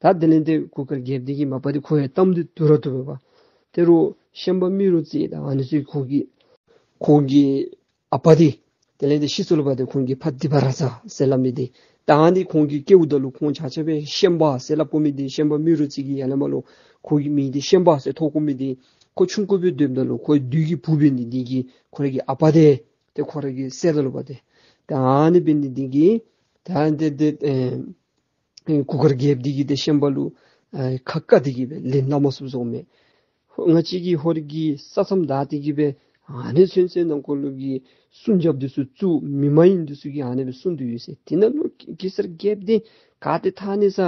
ད་དེ་ལས་ཏེ་གུར་དཀར་རྒྱལཔོ་འདི་གིས་མ་པ་འདི་ཁོ་ཡང་གཏམ་འདི་བསྡུ་ར་བསྡུ་བས་པ། ད་རུང་ཤན་པ་རྨེ་རུ་རྩེ་དང་ཨ་ནི་ཚུ་ཁོ་གི་ཁོ་གི་ཨ་པ་འདི་དེ་ལས་ཏེ་ཤི་སོ་ལོ་བ་འདི་ཁོང་གི་ཕ་དྷི་བ་ར་ཛ་ཟེར་སླབ་མི་འདི། ད་ཨ་ནི་ཁོང་གིས་སྐྱེཝ་ད་ལུ་ཁོང་ཆ་ཁྱབ་སྦེ་ཤན་པ་ཟེར་སླབ་དགོ་མི་འདི་ཤན་པ་རྨེ་རུ་རྩེ་གི་ཡར་ལས་མར་ལུ་ཁོ་གི་མིང་འདི་ཤན་པ་ཟེར་ཐོབ་དགོ་མི་འདི་ཁོ་ཆུང་ཀུ་སྦེ་སྡོདཔ་ད་ལུ་ཁོ་བདུད་ཀྱི་བུ་འབད་ནི་འདི་གིས་ཁོ་ར་གི་ཨ་པ་འདི་ཏེ་ཁོ་ར་གི་སྲས་ལོ་བ་འདི་ད་ཨ་ནི་འབད་ནི་འདི་གིས་ད་ཨ་ནི་འདི་ཨེ་ཨེ་གུར་དཀར་རྒྱལཔོ་འདི་གིས་ཏེ་ཤན་པ་ལུ་ཨེ་ཁ་བཀག་སྟེ་གིས་སྦེ་ལན་སླབ་མ་ཚུགསཔ་བཟོ་མས། ང་བཅས་ཀྱི་ཧོར་གྱི་ས་མཚམས་བདའ་སྟེ་གིས་སྦེ་ཨ་ནི་ཚུན་ཚོད་ནང་འཁོད་ལུ་གི་སྲུང་རྒྱབ་འདི་ཚུ་བཙུགས་མི་མ་ཡིན་འདི་ཚུ་གིས་ཨ་ནི་སྦེ་སྲུང་དོ་ཡོད་ཟེར། དེ་ནང་ལུ་གེ་སར་རྒྱལཔོ་འདི་ག་ཏེ་ཐར་ནི་ས་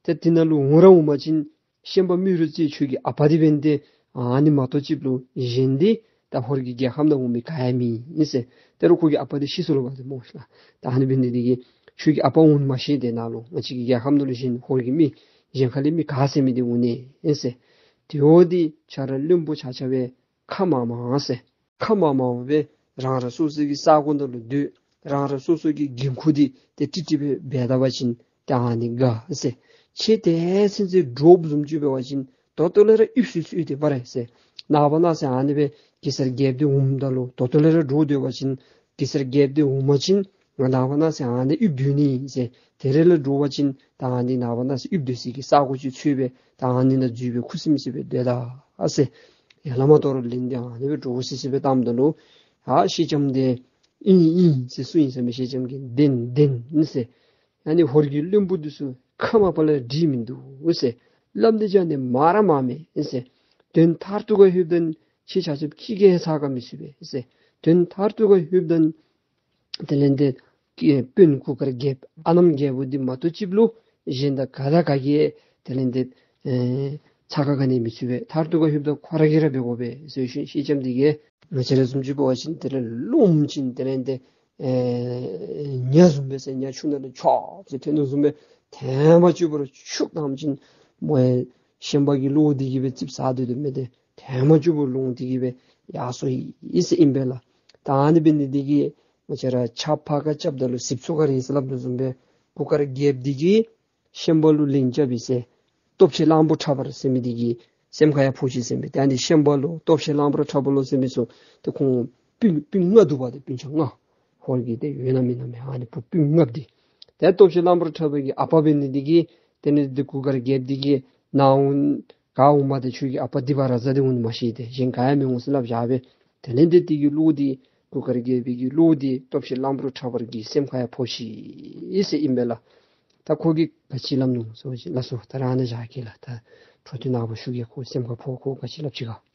ཏེ་དེ་ནང་ལུ་འོང་ར་འོང་པ་ཅིན་ཤན་པ་རྨེ་རུ་རྩེ་ཁྱོད་ཀྱི་ཨ་པ་འདི་འབདན་ཏེ་ཨ་ནི་མ་གཏོགས་ཅིག་ལུ་གཞན་འདི་ད་ཧོར་གྱི་རྒྱལ་ཁམས་ནང་འོང་མི་ག་ཡང་མེད་ཨིན་ཟེར། ད་རུང་ཁོ་གི་ཨ་པ་འདི་ཤི་སོ་ལོ་བ་འདི་སྨོ་ཤ་ལགས། ད་ཨ་ནི་འབད་ནི་འདི་གིས་ཁྱོད་ཀྱི་ཨ་པ་འོང་མ་ཤེས། དེ་ནང་ལུ་ང་བཅས་ཀྱི་རྒྱལ་ཁམས་ནང་ལུ་གཞན་ཧོར་གྱི་མི་གཞན་ཁ་ལས་མི་ག་ཟེར་མི་འདི་འོང་ནི་ཨིན་ཟེར། དེ་འབདཝ་ད་ཁྱོད་ར་བློན་པོ་ཆ་ཁྱབ་སྦེ་ཁ་མང་མང་ཟེར། ཁ་མང་མང་སྦེ་རང་རང་སོ་སོ་གི་ས་གོ་ནང་ལུ་སྡོད། རང་རང་སོ་སོ་གི་འགན་ཁུར་འདི་ཏེ་ཏིག་ཏིག་སྦེ་འབད་ད་པ་ཅིན་ཏེ་ཨ་ནི་དགའ་ཟེར། ཁྱེད་དེ་ཚུན་ཚོད་འདྲོག་བཟུམ་ཅིག་འབད་བ་ཅིན་ད་ལྟོ་ལས་ར་ཡིབ་སུ་སུ་ཡིབ་སྟེ་འབད་ར་ཟེར། ནངས་པ་གནངས་ཚེ་ཨ་ནི་སྦེ་གེ་སར་རྒྱལཔོ་འདི་འོངམ་ད་ལུ་ད་ལྟོ་ལས་ར་འདྲོག་སྡོད་པ་ཅིན་གེ་སར་རྒྱལཔོ་འདི་འོང་པ་ཅིན་ང་ནངས་པ་གནངས་ཚེ་ཨ་ནི་ཡིབ་སྡོད་ནི་ཨིན་ཟེར། དེ་རེ་ལས་འདྲོག་པ་ཅིན་ད་ཨ་ནི་ནངས་པ་གནངས་ཚེ་ཡིབ་སྡོད་སའི་གི་ས་གོ་ཅིག་འཚོལ་སྦེ་ད་ཨ་ནི་ནང་འཛུལ་སྦེ་ཁུ་སིམ་སིམ་སྦེ་སྡོད་ད་ཨ་ཟེར། ཡར་ལས་མར་དོ་རུང་ལན་འདི་ཨ་ནི་སྦེ་འདྲོག་སི་སི་སྦེ་བཏངམ་ད་ལུ་ཨ་སེང་ལྕམ་འདི་ཨིན་ཨིན་ཟེར་གསུངས་ཡི་ཟེར་མས། སེང་ལྕམ་གྱིས་བདེན་བདེན་ཨིན་ཟེར། ཨ་ནི་ཧོར་གྱི་བློན་པོ་འདི་ཚུ་ཁ་མ་པ་ལས་འགྲིག་མིན་འདུག་ཟེར། སླབ་ནི་བྱ་ནི་མང་ར་མང་མས་ཨིན་ཟེར། དོན་མཐར་ཐུག་ག་ལྷོདཔ་ད་ཁྱེད་ཆ་ཁྱབ་གཅིག་ཀྱང་ཚ་ག་མི་ཚུད་པས་ཨིན་ཟེར། དོན་མཐར་ཐུག་ག་ལྷོདཔ་ད་དེ་ལས་ཏེ་དཔོན་གུར་དཀར་རྒྱལཔོ་ཨ་ནེམོ་རྒྱལ་པོ་འདི་མ་གཏོགས་ཅིག་ལུ་གཞན་དང་ག་དང་ག་གིས་དེ་ལས་ཏེ་ཨེ་ ཚ་ཁ་ག་ནི་མི་ཚུད་པས། མཐར་ཐུག་ག་ལྷོདཔ་ད་ཁོ་ར་གིས་ར་འབད་དགོ་པས་ཟེར་ཞུ་ཡི། སེང་ལྕམ་འདི་གིས་ང་བཅས་ར་བཟུམ་ཅིག་འབད་བ་ཅིན་དེ་ལས་ལོངམ་ཅིག་དེ་ལས་ཏེ་ཨེ་ཉ་བཟུམ་སྦེ་ཟེར་ཉ་ཆུ་ནང་ལས་ཆོབ་ཟེར་ཐོན་དོ་བཟུམ་སྦེ་ཐེངས་མ་གཅིག་པུར་ཤུགས་བཏངམ་ཅིག་མོ་ཡང་ཤན་པ་གི་གློག་འདི་གིས་སྦེ་ཙིགཔ་ཟ་སྡོད་དོ་མས། ཏེ་ཐེངས་མ་གཅིག་པུར་ལོང་འདི་གིས་སྦེ་ཡར་སོང་ཡི་ཟེར་ཨིན་པས་ལགས། ད་ཨ་ནི་འབད་ནི་འདི་གིས་ང་བཅས་ར་ཆརཔ་ཕར་ཁ་རྐྱབ་ད་ལུ་ཟིབ་ཚུགས་ག་ར་ཡི་ཟེར་སླབ་དོ་བཟུམ་སྦེ་གུར་དཀར་རྒྱལཔོ་འདི་གིས་ཤན་པ་ལུ་ལན་རྐྱབ་ཡི་ཟེར། སྟོབས་ཆེན་གླང་པོ་ཁྲ་འབར་ཟེར་མི་འདི་གི་སེམས་ཁར་ཡང་ཕོག་ཅི་ཟེར་མས། ཏེ་ཨ་ནི་ཤན་པ་ལུ་སྟོབས་ཆེན་གླང་པོ་ཁྲ་འབར་ལུ་ཟེར་མི་ཚུ་ཏེ་ཁོང་སྤུན་སྤུན་ལྔ་འདུག་པ། ཏེ་སྤུན་ཆ་ལྔ་ཧོར་གྱི་ཏེ་ཡོད་ན་མེད་ན་མེད། ཨ་ནི་བུ་སྤུན་ལྔ་འདི་ཏེ་སྟོབས་ཆེན་གླང་པོ་ཁྲ་འབར་གྱི་ཨ་པ་འབད་ནི་འདི་གིས་ཏེ་ནི་འདི་གུར་དཀར་རྒྱལཔོ་འདི་གིས་ནཱ་འོང་ག་འོང་མ་ཏེ་ཁྱོད་ཀྱི་ཨ་པ་འདི་བ་ར་ཟ་སྟེ་འོང་ནི་མ་ཤེས། ཏེ་གཞན་ག་ཡང་མི་འོང་ཟེར་སླབ་བཞག་པས། དེ་ལས་འདི་འདི་གི་གློག་འདི་གུར་དཀར་རྒྱལ་པོའི་གི་གློག་འདི་སྟོབས་ཆེན་གླང་པོ་ཁྲ་འབར་གྱི་སེམས་ཁར་ཡང་ཕོག་ཅི་ཟེར་ཨིན་པས་ལགས། ད་ཁོ་གིས་ག་ཅི་སླབ་ནུག་ཟེར་བ་ཅིན་ལགས་སོ། ད་རང་ནཱ་བཞག་གེ་ལགས། ད་འཕྲོ་མཐུད་ནངས་པ་ཞུ་གེ། ཁོ་སེམས་ཁར་ཕོག་ཁོ་ག་ཅི་སླབ་ཅི་ག།